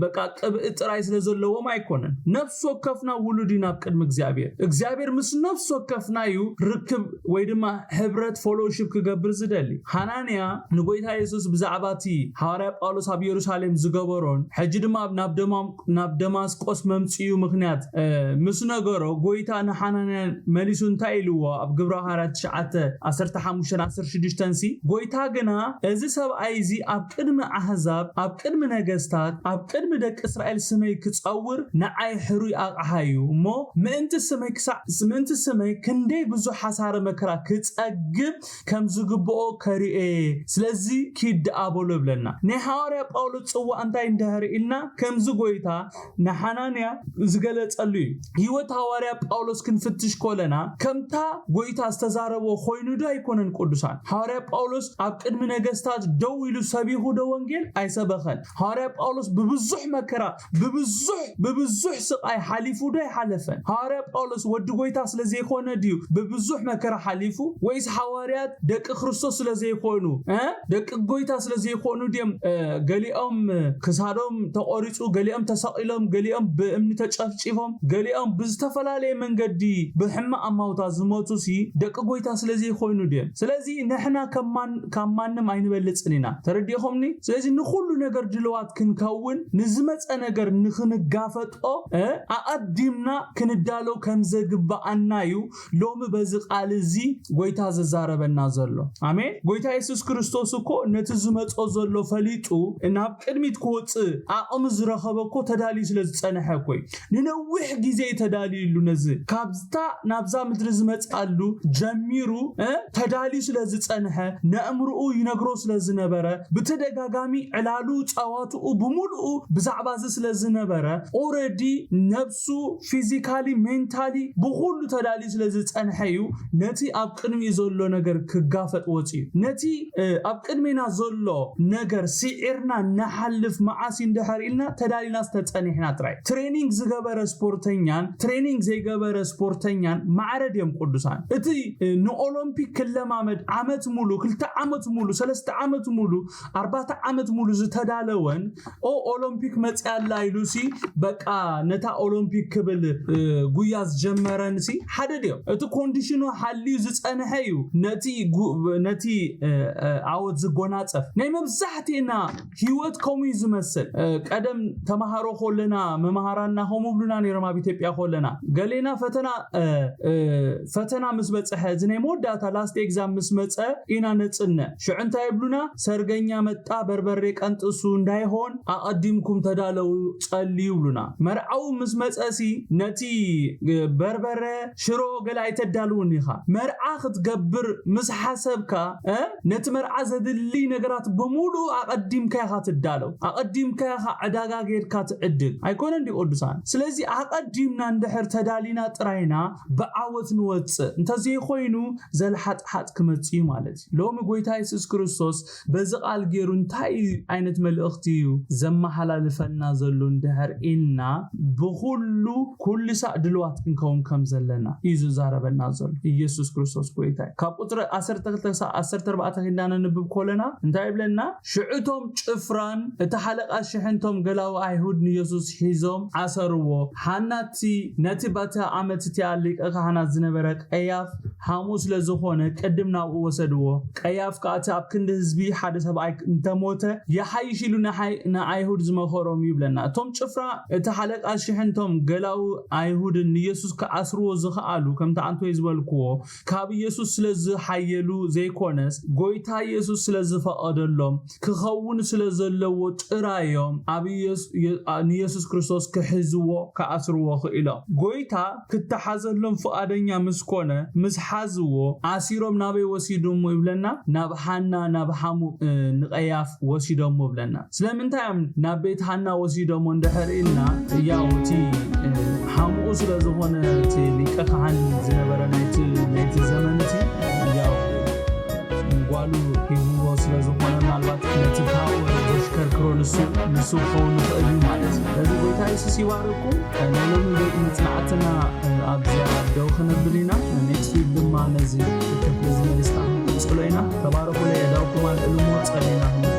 በቃ ቅብእ ጥራይ ስለ ዘለዎም ኣይኮነን። ነፍሲ ወከፍና ውሉድ ኢና ኣብ ቅድሚ እግዚኣብሔር። እግዚኣብሔር ምስ ነፍሲ ወከፍና እዩ ርክብ ወይ ድማ ሕብረት ፎሎሺፕ ክገብር ዝደሊ። ሃናንያ ንጎይታ የሱስ ብዛዕባ እቲ ሃዋርያ ጳውሎስ ኣብ የሩሳሌም ዝገበሮን ሕጂ ድማ ናብ ደማስቆስ መምፅኡ ምክንያት ምስ ነገሮ፣ ጎይታ ንሓናንያ መሊሱ እንታይ ኢልዎ? ኣብ ግብረ ሃዋርያት ትሽዓተ ዓሰርተ ሓሙሽተ ዓሰርተ ሽዱሽተ ሲ፣ ጎይታ ግና፣ እዚ ሰብኣይ እዚ ኣብ ቅድሚ ኣህዛብ፣ ኣብ ቅድሚ ነገስታት፣ ኣብ ቅድሚ ደቂ እስራኤል ስመይ ክጸውር ንዓይ ሕሩይ ኣቕሓ እዩ እሞ፣ ምእንቲ ስመይ ክሳዕ ምእንቲ ስመይ ክንደይ ብዙሕ ሓሳረ መከራ ክጸግብ ከም ዝግብኦ ከርእዮ እየ። ስለዚ ኪድ ደኣ በሎ ይብለና። ናይ ሃዋርያ ጳውሎስ ጽዋእ እንታይ እንድሕር ኢልና፣ ከምዚ ጎይታ ንሓናንያ ዝገለጸሉ እዩ። ህይወት ሃዋርያ ጳውሎስ ክንፍትሽ ከለና፣ ከምታ ጎይታ ዝተዛረቦ ኮይኑ ዶ ኣይኮነን? ቅዱሳን፣ ሃዋርያ ጳውሎስ ኣብ ቅድሚ ነገስታት ደው ኢሉ ሰቢኹ ዶ ወንጌል? ኣይሰበኸን። ሃዋርያ ጳውሎስ ብብዙሕ መከራ፣ ብብዙሕ ብብዙሕ ስቃይ ሓሊፉ ዶ ኣይሓለፈን? ሃዋርያ ጳውሎስ ወዲ ጎይታ ስለ ዘይኮነ ድዩ ብብዙሕ መከራ ሓሊፉ? ወይስ ሃዋርያት ደቂ ክርስቶስ ስለ ዘይኮኑ፣ ደቂ ጎይታ ስለ ዘይኮኑ ድዮም ገሊኦም ክሳዶም ተቆሪጹ፣ ገሊኦም ተሰቒሎም፣ ገሊኦም ብእምኒ ተጨፍጪፎም፣ ገሊኦም ብዝተፈላለየ መንገዲ ብሕማቕ ኣማውታ ዝሞቱ ሲ ደቂ ጎይታ ስለ ዘይኮይኑ ድዮም? ስለዚ ንሕና ካብ ማንም ኣይንበልጽን ኢና። ተረዲእኹምኒ? ስለዚ ንኹሉ ነገር ድልዋት ክንከውን፣ ንዝመጸ ነገር ንኽንጋፈጦ ኣቐዲምና ክንዳሎ ከም ዘግብኣና እዩ ሎሚ በዚ ቃል እዚ ጎይታ ዘዛረበና ዘሎ። ኣሜን። ጎይታ የሱስ ክርስቶስ እኮ ነቲ ዝመጾ ዘሎ ፈሊጡ ናብ ቅድሚት ክወጽእ ዓቕሚ ዝረኸበ እኮ ተዳልዩ ስለ ዝጸንሐ እኮ እዩ። ንነዊሕ ግዜ እዩ ተዳልዩሉ። ነዚ ካብታ ናብዛ ምድሪ ዝመጽኣሉ ጀሚሩ ተዳልዩ ስለ ዝጸንሐ፣ ነእምርኡ ይነግሮ ስለ ዝነበረ፣ ብተደጋጋሚ ዕላሉ ጸዋትኡ ብምሉኡ ብዛዕባ እዚ ስለ ዝነበረ፣ ኦረዲ ነብሱ ፊዚካሊ ሜንታሊ ብኹሉ ተዳልዩ ስለ ዝጸንሐ እዩ ነቲ ኣብ ቅድሚኡ ዘሎ ነገር ክጋፈጥ ወጽዩ። ነቲ ኣብ ቅድሜና ዘሎ ነገር ስዒርና ንሓልፍ መዓስ እንድሕር ኢልና ተዳሊና ዝተጸኒሕና ጥራይ። ትሬኒንግ ዝገበረ ስፖርተኛን ትሬኒንግ ዘይገበረ ስፖርተኛን ማዕረ ድዮም ቅዱሳን? እቲ ንኦሎምፒክ ክለማመድ ዓመት ሙሉ፣ ክልተ ዓመት ሙሉ፣ ሰለስተ ዓመት ሙሉ፣ ኣርባዕተ ዓመት ሙሉ ዝተዳለወን ኦ ኦሎምፒክ መጽያ ኣላ ኢሉሲ በቃ ነታ ኦሎምፒክ ክብል ጉያ ዝጀመረንሲ ሓደ ድዮም? እቲ ኮንዲሽኑ ሓልዩ ዝጸንሐ እዩ ነቲ ዓወት ዝጎናጸፍ። ናይ መብዛሕትእና ህይወት ከምኡ እዩ ዝመስል። ቀደም ተማሃሮ ከለና መማሃራንና ከምኡ ብሉና ነይሮም ኣብ ኢትዮጵያ ከለና። ገሌና ፈተና ፈተና ምስ በጽሐ፣ እዚ ናይ መወዳእታ ላስት ኤግዛም ምስ መጸ ኢና ነጽነ። ሽዑ እንታይ ይብሉና? ሰርገኛ መጣ፣ በርበሬ ቀንጥሱ እንዳይሆን ኣቐዲምኩም ተዳለው፣ ጸልዩ ይብሉና። መርዓዊ ምስ መጸሲ ነቲ በርበረ ሽሮ ገለ ኣይተዳልውን ኢኻ። መርዓ ክትገብር ምስ ሓሰብካ ነቲ መርዓ ዘድሊ ነገራት ብምሉኡ ኣቐዲምካ ኢኻ ትዳለው። ኣቐዲምካ ኢኻ ዕዳጋ ጌርካ ትዕድግ። ኣይኮነን ድዩ ቅዱሳን? ስለዚ ኣቐዲምና እንድሕር ተዳሊና ጥራይና ብዓወት ንወጽእ። እንተዘይኮይኑ ዘልሓጥሓጥ ክመጽእ እዩ ማለት እዩ። ሎሚ ጎይታ የሱስ ክርስቶስ በዚ ቃል ገይሩ እንታይ ዓይነት መልእኽቲ እዩ ዘመሓላልፈልና ዘሎ እንድሕር ኢልና፣ ብኹሉ ኩሉ ሳዕ ድልዋት ክንከውን ከም ዘለና እዩ ዝዛረበና ዘሎ። ኢየሱስ ክርስቶስ ጎይታ እዩ። ካብ ቁጽሪ ዓሰርተ ክልተ ክሳብ ዓሰርተ ኣርባዕተ ኪንዳ ነንብብ ኮለና እንታይ ይብለና? ሽዑቶም ጭፍራን እቲ ሓለቓ ሽሕንቶም ገላዊ ኣይሁድ ንየሱስ ሒዞም ዓሰርዎ። ሃናቲ ነቲ በታ ዓመት እቲኣ ሊቀ ካህናት ዝነበረ ቀያፍ ሓሙኡ ስለ ዝኾነ ቅድም ናብኡ ወሰድዎ። ቀያፍ ከኣ እቲ ኣብ ክንዲ ህዝቢ ሓደ ሰብኣይ እንተሞተ የሓይሽ ኢሉ ንሓይ- ንኣይሁድ ዝመኸሮም እዩ ይብለና። እቶም ጭፍራ እቲ ሓለቃ ሽሕን እቶም ገላኡ ኣይሁድን ንየሱስ ክኣስርዎ ዝኸኣሉ ከምቲ ኣንቶይ ዝበልክዎ ካብ ኢየሱስ ስለ ዝሓየሉ ዘይኮነስ ጎይታ ኢየሱስ ስለ ዝፈቐደሎም ክኸውን ስለ ዘለዎ ጥራዮም ኣብ ኢየሱ- የ- ኣ- ንየሱስ ክርስቶስ ክሕዝዎ ክኣስርዎ ክኢሎም። ጎይታ ክተሓዘሎም ፍቓደኛ ምስ ኮነ ምስ ሓዝዎ ኣሲሮም ናበይ ወሲዶሞ ይብለና? ናብ ሓና ናብ ሓሙ እ፣ ንቐያፍ ወሲዶሞ ብለና። ስለምንታይ እዮም ናብ ቤት ሓና ወሲዶሞ እንድሕር ኢልና ያው እቲ እ፣ ሓሙኡ ስለ ዝኾነ እቲ ሊቀ ካህን ዝነበረ ናይቲ ናይቲ ዘመን እቲ ያው ንጓሉ ሂብዎ ስለ ዝኾነ ምናልባት ነቲ ፓወር ዘሽከርክሮ ንሱ ንሱ ክኸውን ይኽእል እዩ ማለት እዩ። ስለዚ ጎይታ የሱስ ይባርኩም። ናይ ሎሚ መጽናዕትና ኣብዚኣ ደው ክነብል ኢና። ኔክስት ዊክ ድማ ነዚ ክፍሊ እዚ መሊስና ክንቅጽሎ ኢና። ተባረኹለይ። የዳውኩም ኣልዕልሞ ጸሊና